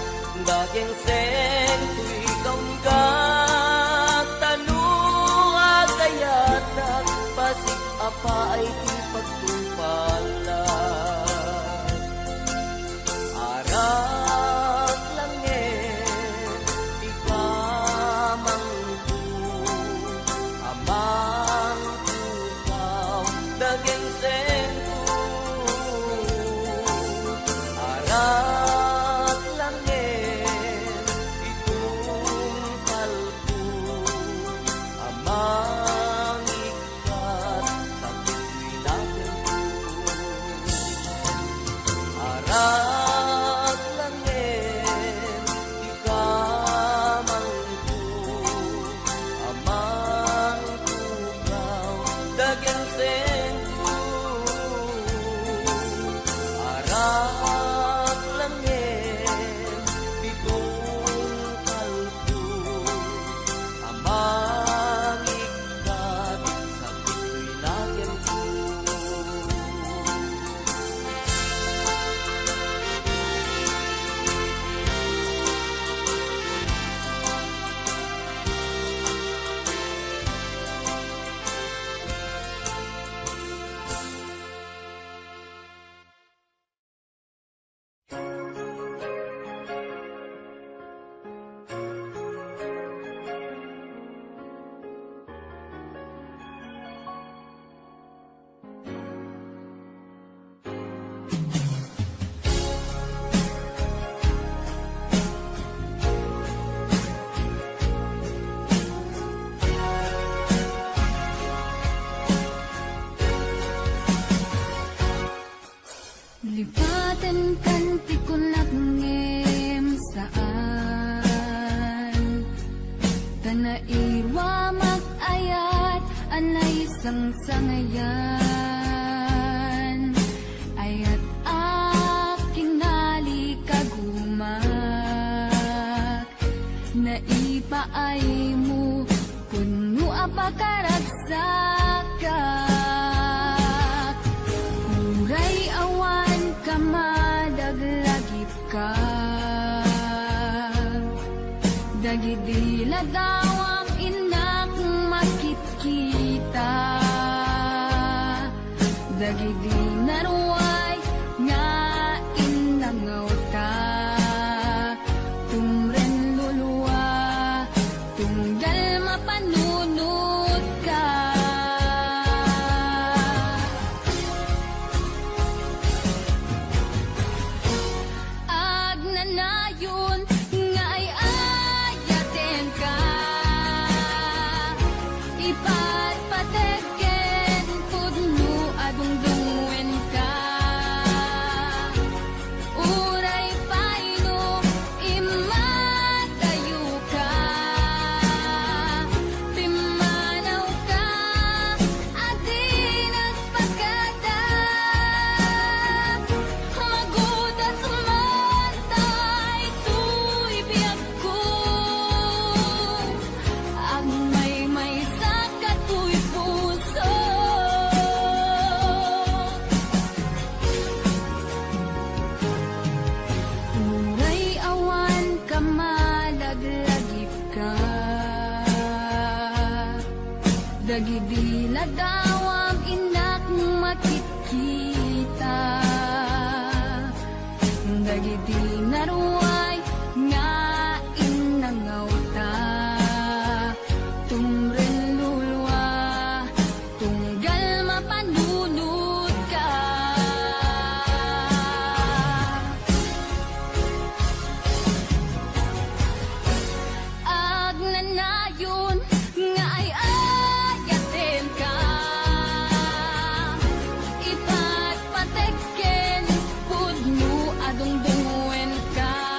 dagen sengko ti kaunggat, ta no agayatak, pasig-apaay ti pagtungpalak. Arak laeng ti kamangko, a mangpukaw dagen sengko. Arak laeng ti tungpalko, a mangik- Arak laeng ti kamangko, a mangpukaw dagen sengko. Arak laeng ti tungpalko, a mangik- kat, sakit toy naganko. Lipatenkan ti kunak ngem saan. Ta nairuamak ayat a naisangsangayan. Ayat a kinalikagumak. Naipaaymo, pudno a pakaragsakak. Uray awan kama, daglagipka. Dagidi ladawam innak makitkita. Dagidi naruay nga innangawta, tumren lulua, tunggal mapanunotka. Agnanayon nga ay-ayatenka, ipatpateg ken Iladawam innak makitkita dagiti naruay nga innangawta. Tumrellulua, tunggal mapanunotka. Agnanayon nga ay-ayatenka, ipatpatek ken pudno a dungdungenka.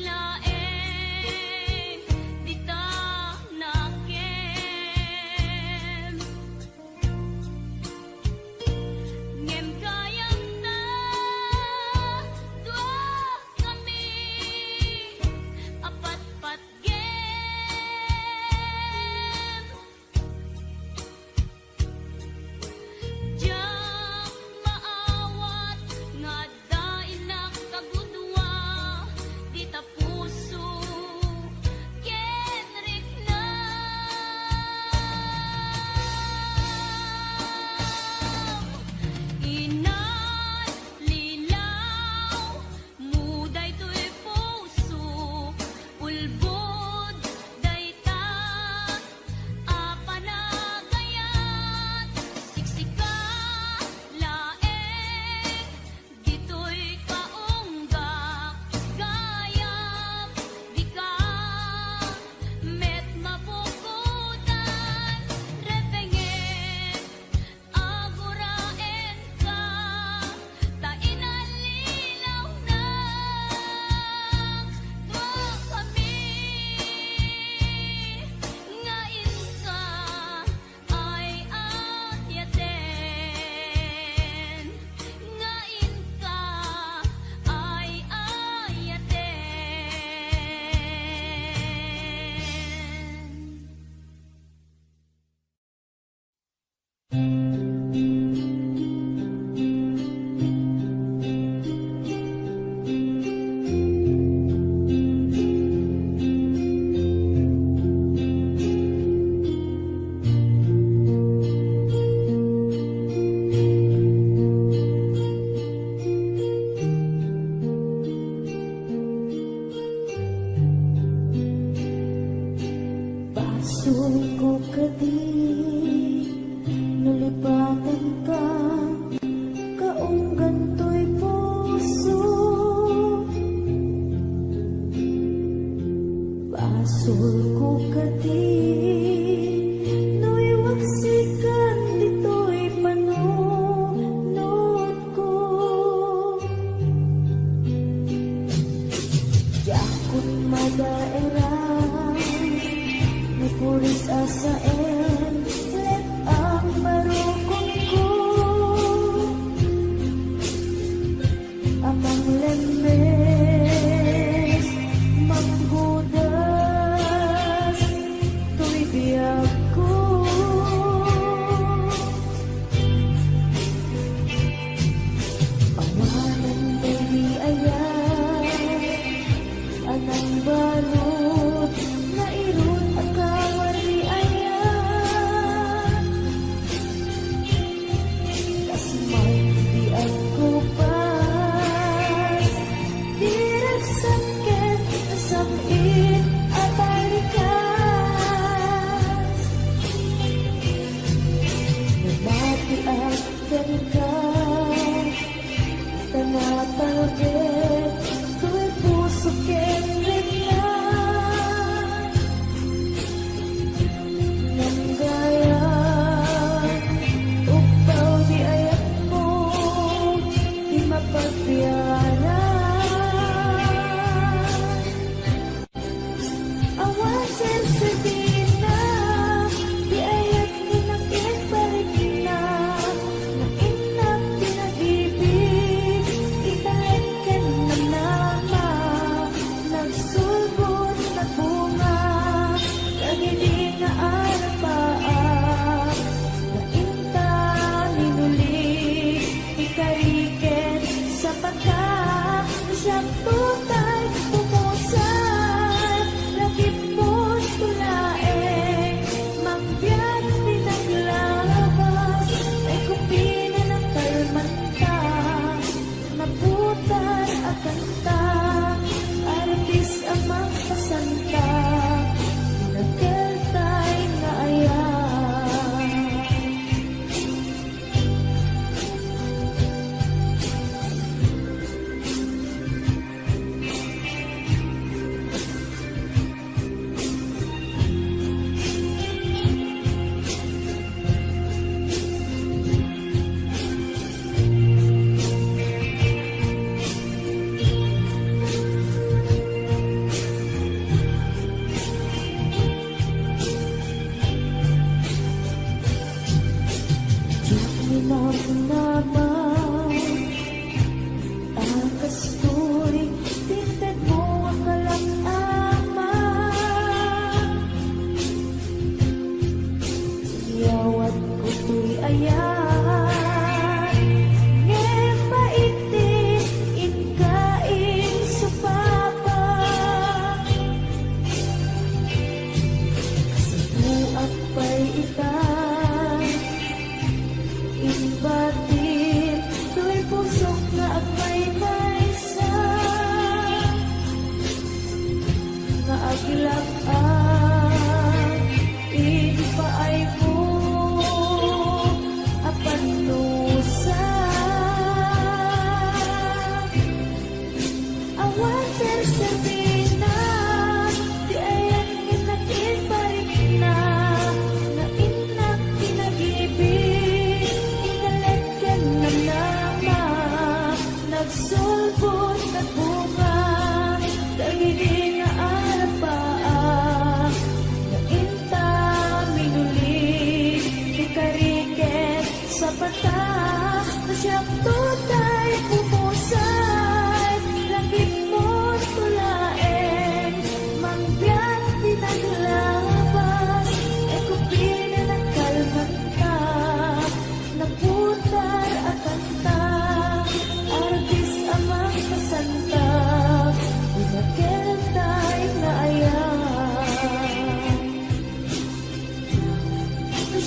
Laeng dita nakem. Ngem gayam ta, dua kami a patpatgem. Diak maawat nga adda innak kagudua, dita puso ken riknam. Inadlilaw mo daytoy puso, ulbod dayta a panagayat, siksika laeng ditoy kaunggak, gayam dika met mabukodan, repengek, aguraenka, ta inallilaw na dua kami nga inka ay-ayaten, nga inka ay-ayaten. Basolko kadi no lipatanka, kaunggan toy puso. Basolko kadi no iwaksikan ditoy panunotko. Diakon madaeran ni puris a saen, let-ang barukonko a manglembes, manggudas toy biagko. Awanen daydi aya a nangbalud, nairut a kawan ni aya. Aglak-am iti paaymo a pannusa. Awan sersernina ti ayan nga nakinbarikna, nga innak ti nagibin, inalek ken namnama. Nagsulbod, nagbunga dagidi nga arapaa, nga inta minuli ti kari ken sapata. No siak tutay pumusay, langitmo to laeng, mangbiag ti naglabas, ay kupinen a kalmanta. Naputar a kanta, arbis a mangkasanta, dinakel tay nga ayam.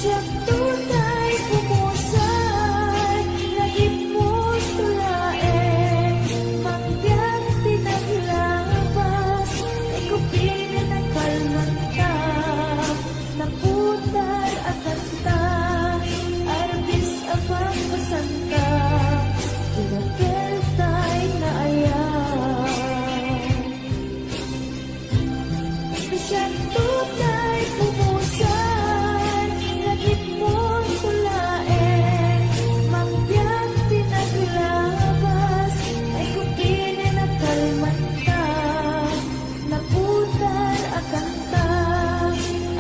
Siak tutay pumusay, nagipus to laeng, mangbiag ti naglabas, ay kupinen a kalmanta. Naputar a kanta, arbis a mangkasanta, dinakel tay nga ayam. Siak tutay pumusay, nagipus to laeng, mangbiag ti naglabas, ay kupinen a kalmanta. Naputar a kanta,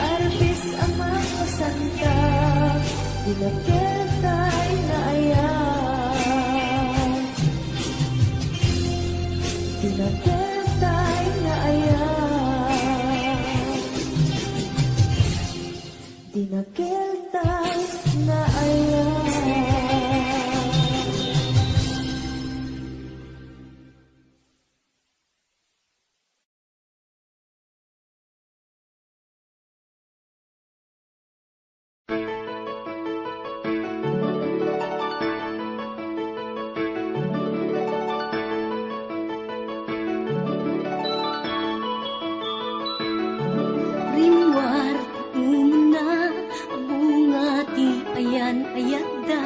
arbis a mangkasanta, dinakel tay nga ayam. Dinakel tay nga ayam. Dinakel tay nga ayam. Rimmuar ti umuna a bunga ti ayan-ayatda.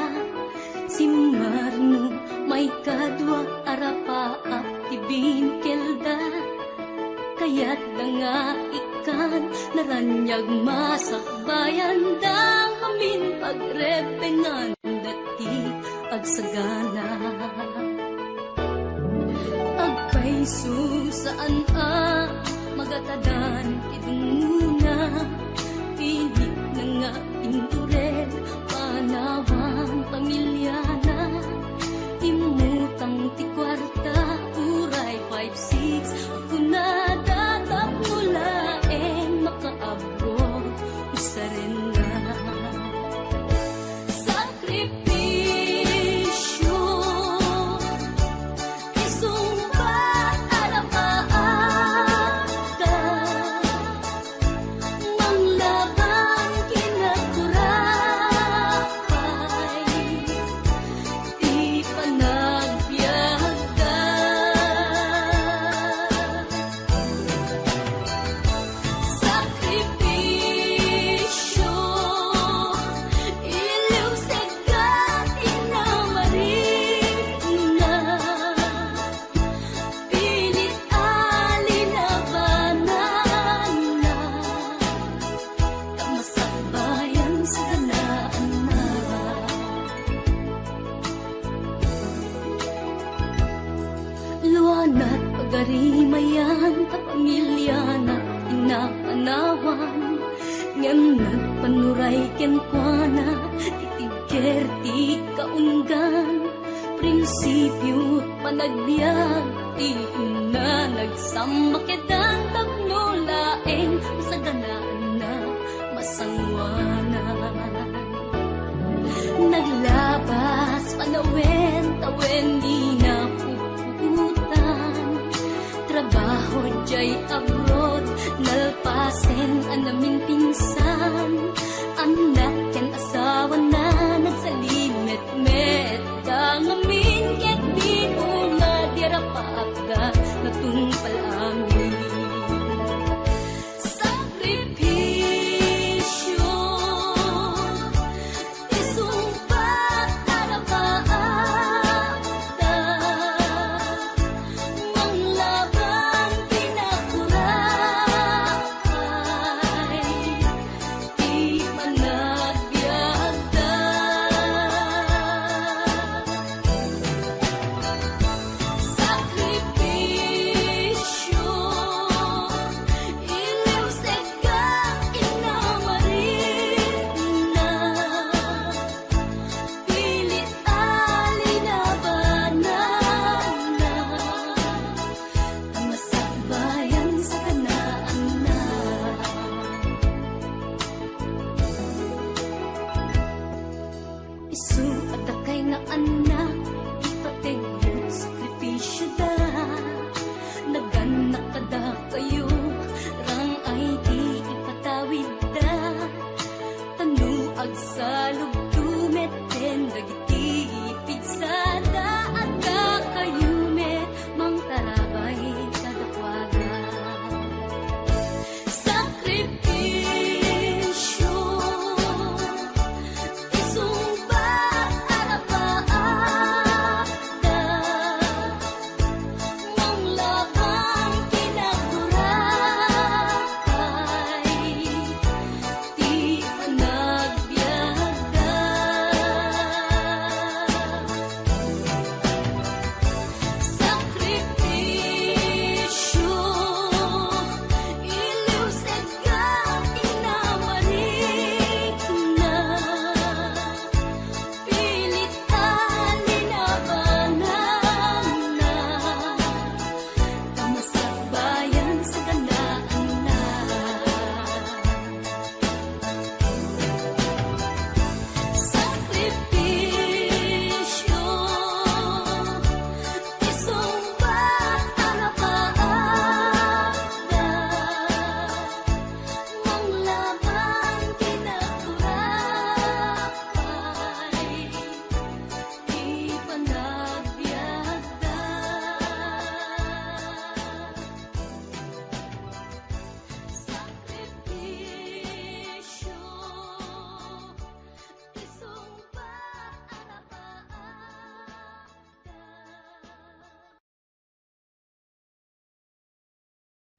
Simmarno maikadua a rapaap ti binkelda. Kayatda nga ikkan naraniag masakbayanda ngamin pagrebbenganda ti agsagana. Agpayso saan a magatadan ti dungngona, pinitna nga intured panawan pamiliana. Immutang ti kuarta, uray five six, kunada tapno laeng makaabroad, usarenna. Sakripisio, isungbat a rapaapda. Manglabang kinagurapay ti panagbiagda. Sakripisio, iliwsegda ti namarikna. Pilit a linabananna, ta masakbayan saganaanna. Luanat pagarimayan ta pamiliana ti napanawan, ngem nagpanuray kenkuana ti tigger ti kaunggan. Prinsipio panagbiag ti inna, nagsamba ketdan tapno laeng masaganaanna, masangoanan. Naglabas panawen, tawen ni napuputan. Trabaho jay abroad, nalpasen a naminpinsan. Annak ken asawana, nagsalimetmet da ngamin ket di unga di rapaapda natungpal amin.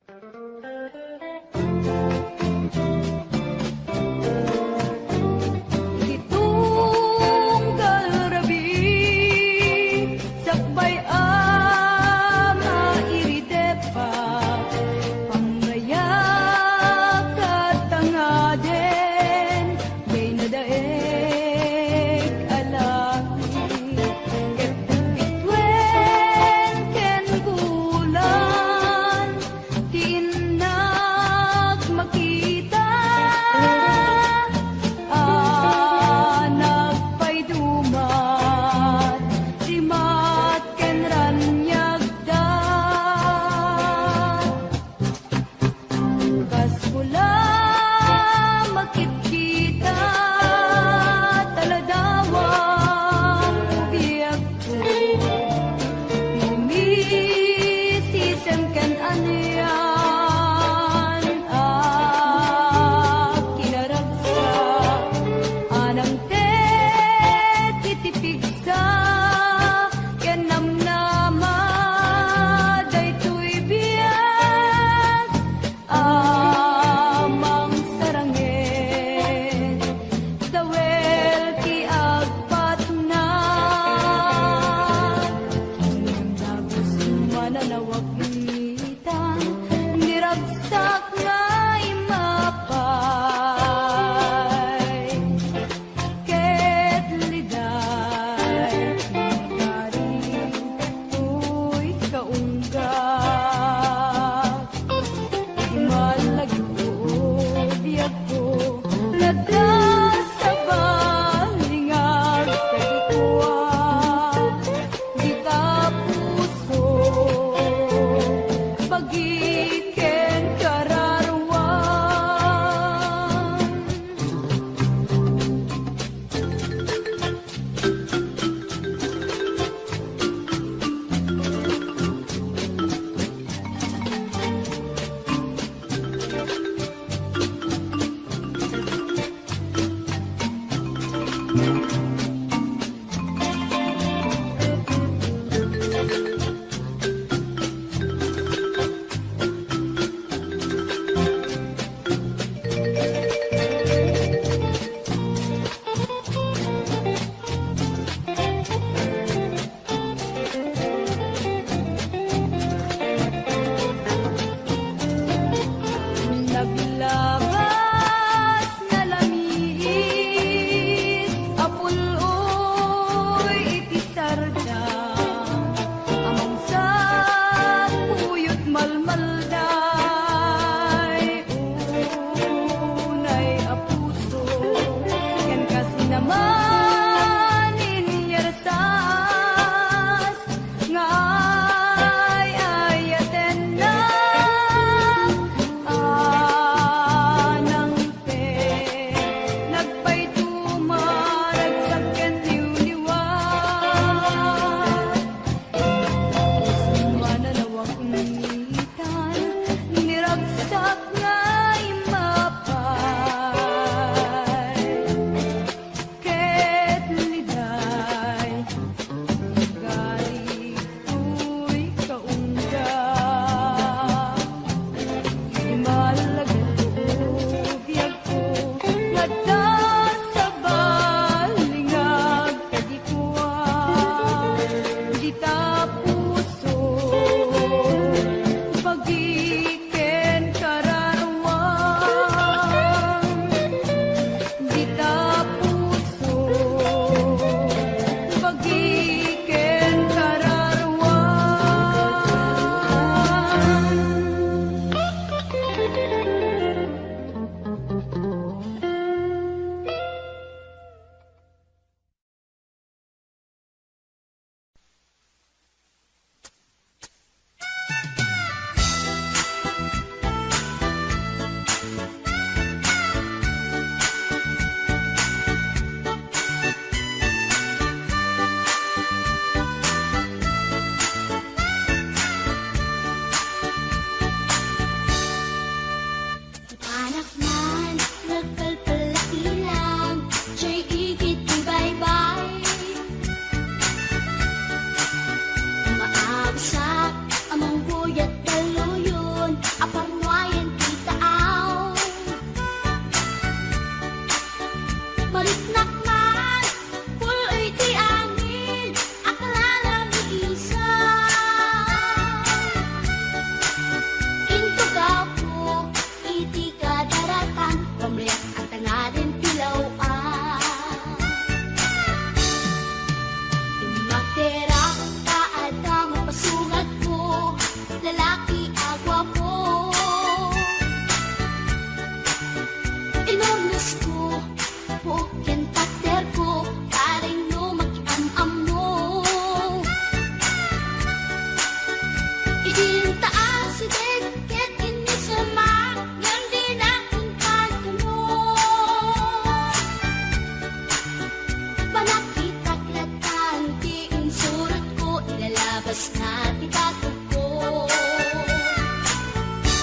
Iti tunggal rabii, sakbay a mairidepa, pangngayak ket tangaden, diay nadaeg a langit, ket bituen ken bulan, ti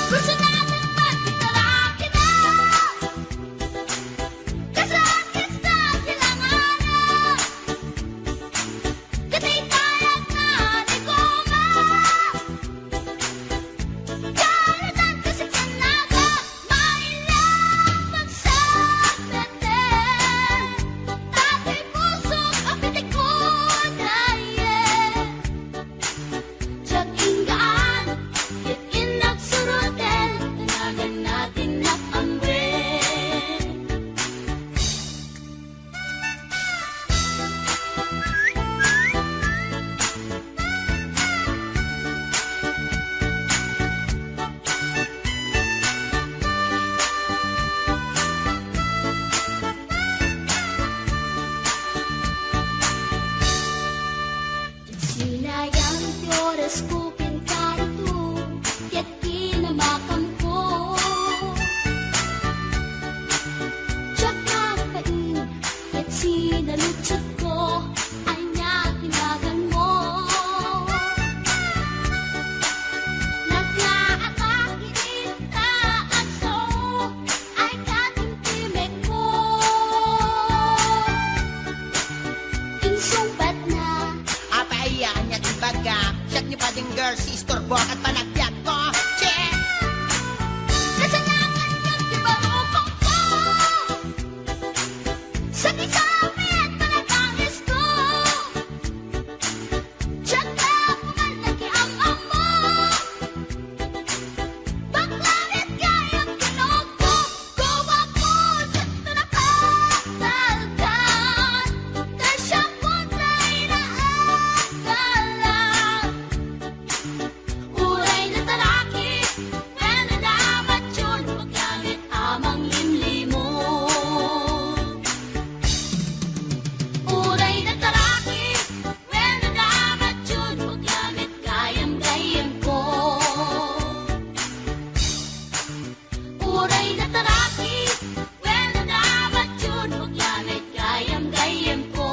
Personalan man ti tarakina. Kasla ti silanganan. Kataytayan na ni Goma. Karutan ti sikannaga. Maila pagsapete. Tatay pusok a pitikod, aye. Diak inggaan, ket innak suroten, tanagan natin nak amwen. Sinayang ti oras ko ken karitong, ket kinamakamko. Diak nagbain, ket sinaludsodko, ania ti naganmo? Naglaaka iti taanso, ay katimtimekko. Insungbatna. Apay aya, ania ti ibaga? Siak ni Pading Girl, si istorbo ket panagbiagko. Che! Kasalakan ket ti barukongko. Sakit sa amin, panabangisko. Diak apuman nakiam-ammo. Bakla met gayam kinugto, guwapko, diak napatalkan. Kasya kontra inaagalan. Uray natarakis, wenno namatyol, magamit a manglimlimon. Uray natarakis, wenno namatyol, magamit gayam-gayamko. Uray natarakis, wenno namatyol, magamit gayam-gayamko.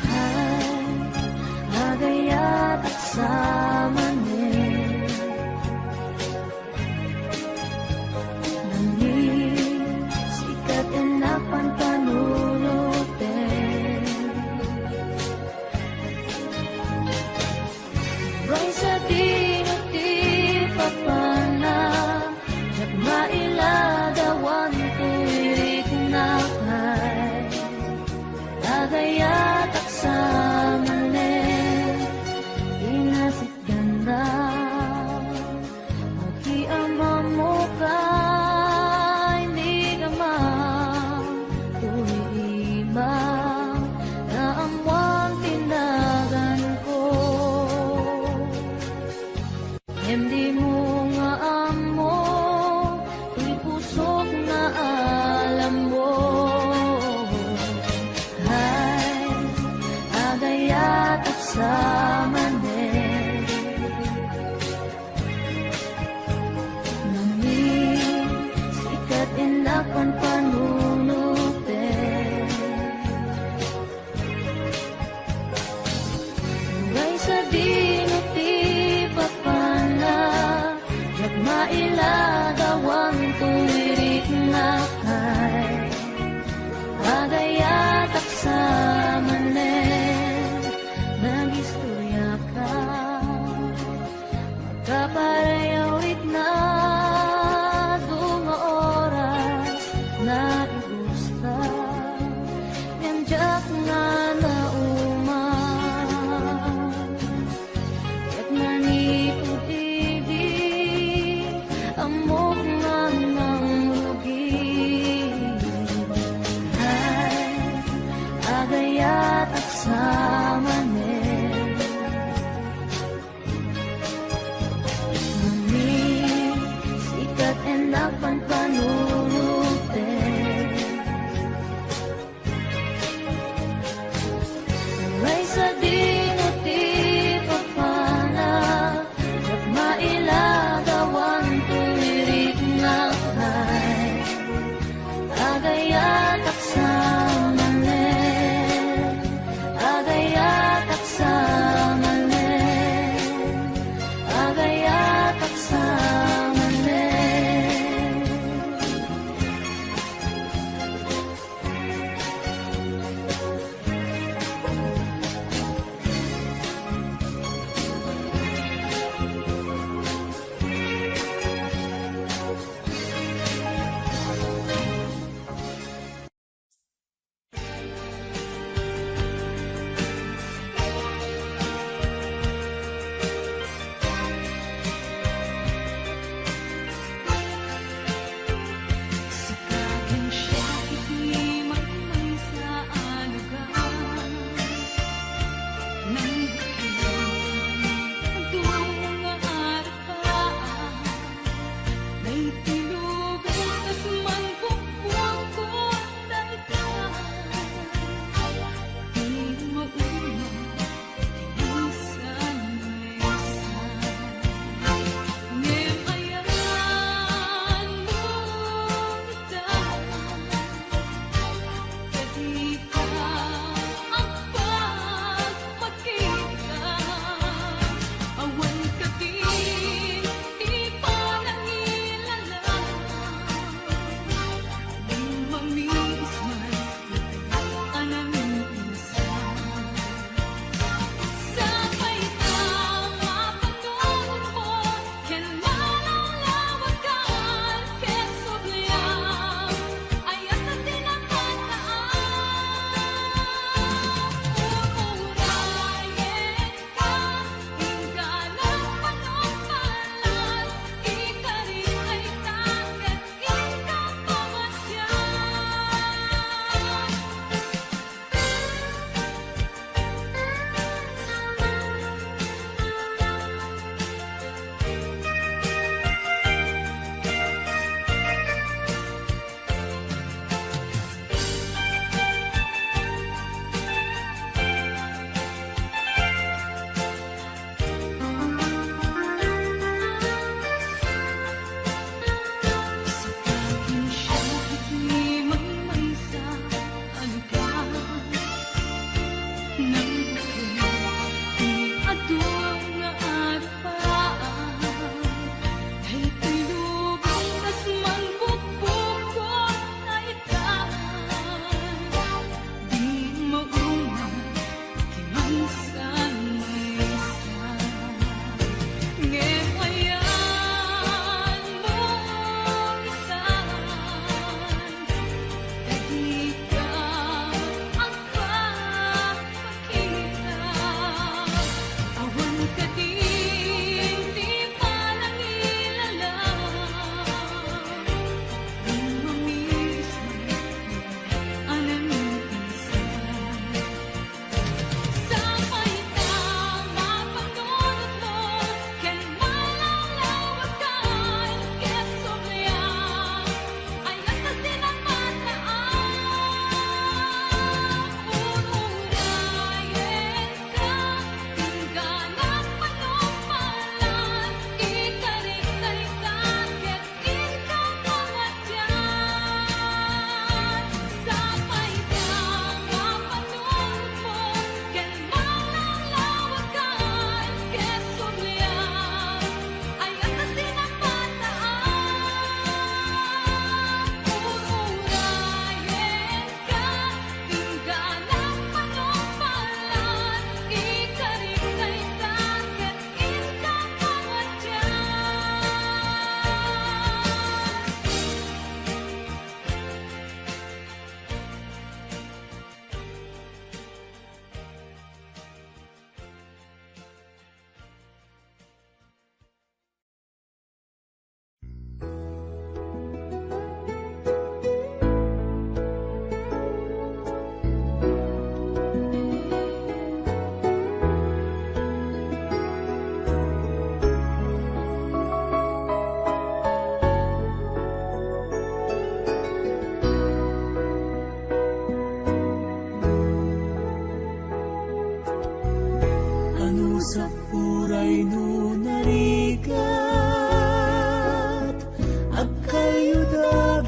Ay, agayatak sa manen. Nangis, ikat ennak panpanunoten. Uray sadino ti papanak, diak mailadawan ti riknak, ay agayatak sa manen. Inasitgannak, akiamamok, ay, di ka man toy iba, naammoan ti naganko. Ngem dimo nga ammo, toy pusok nga alammo. Ay, agayatak sa manen. Nangis, ikat ennak panpanunoten. Uray sadino ti papanak, diak mailadawan ti riknak, ay agayatak sa manen. Nagistoriaka. Kaparayawitna adu nga oras, naigusta, ngem diak nga nauman. Ket manipud idi, ammok nga nangrugi. Ay, agayatak sa manen. Nangis, Napanpanunotden. Uray sadino ti papanak, ket mailagawan ti riknak pay. Agayatak sa manen, agayatak sa manen, agayatak sa manen.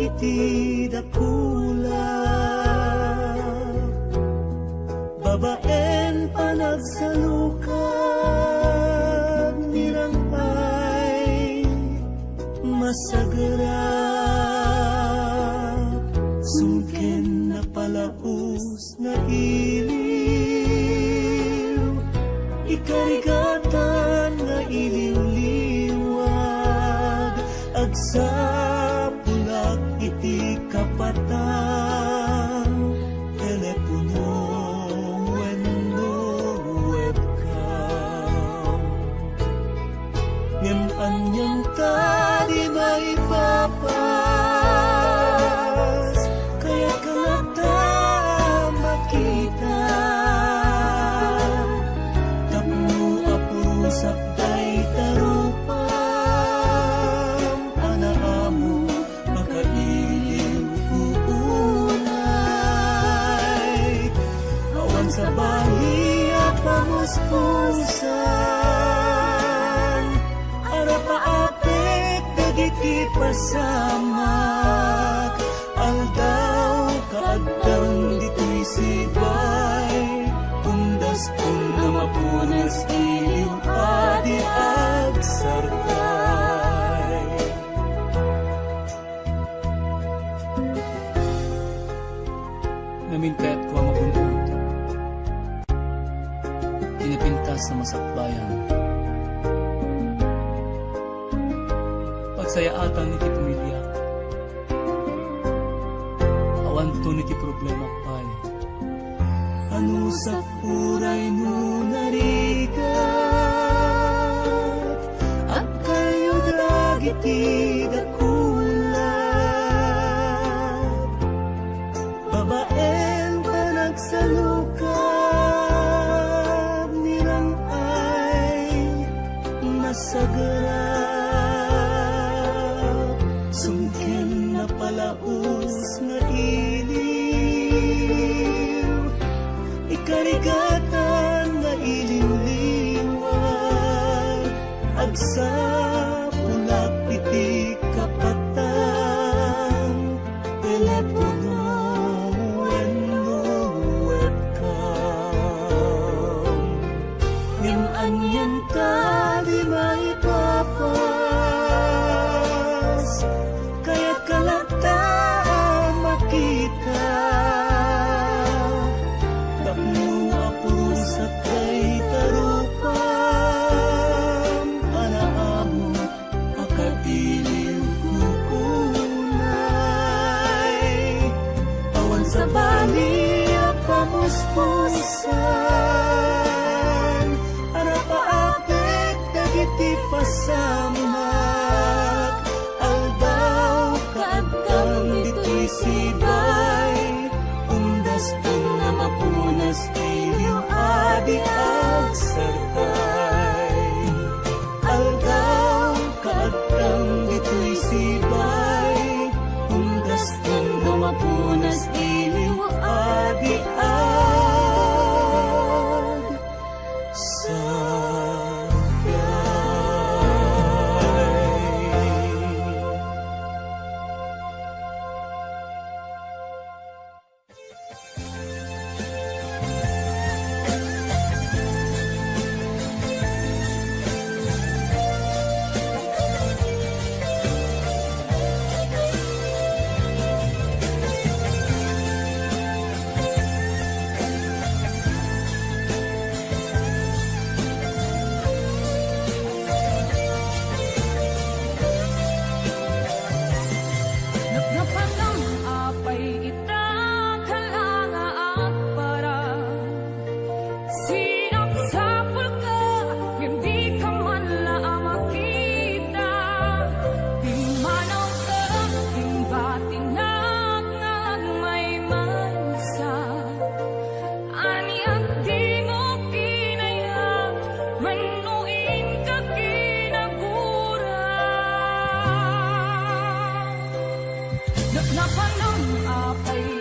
iti dakula. Babaen panagsalukag ni Rang-ay, masagerak, sungken napalaus nga iliw, ikarigatan nga iliwliwag, agsapulak iti kapatan, telepono wenno webcam. Ngem anian ta di maipapas, kayatko latta makita. Tapno apusak dayta rupam a naammo, makailiw unay. Awan sabali a pamuspusan, arapaapek dagiti pasamak. Aldaw kaaddam ditoy sibay, umdaston a mapunas, iliw a di agsartay. Ngamin kayatko a magun-od ti napintas a masakbayan. Pagsayaatan iti pamiliak. Awanton iti problema pay. Anusak uray no narigat, agkalyo dagiti dakula. Babaen panagsalukag ni Rang-ay, masagerak, sungken napalaus nga iliw, ikarigatan nga iliwliwag, agsapulak iti kapatan, telepono wenno webcam. Ngem anian ta di maipapas, kayatko latta a makita. Tapno apusak dayta rupam a naammo, makailiw unay. Awan sabali a pamuspusan, arapaapek dagiti pasamak. Aldaw kaaddam ditoy sibay, umdaston a mapunas, iliw a di agsartay. Aldaw kaaddam ditoy sibay, umdaston a mapunas, iliw a di agsartay. Napnapanam apay ita, kala nga agpara. Sinapsapulka, ngem dika man la a makita. Pimmanawka, imbatingak nga agmaymaysa. Ania ti dimo kinayat, wenno inka kinagura? Napnapanam apay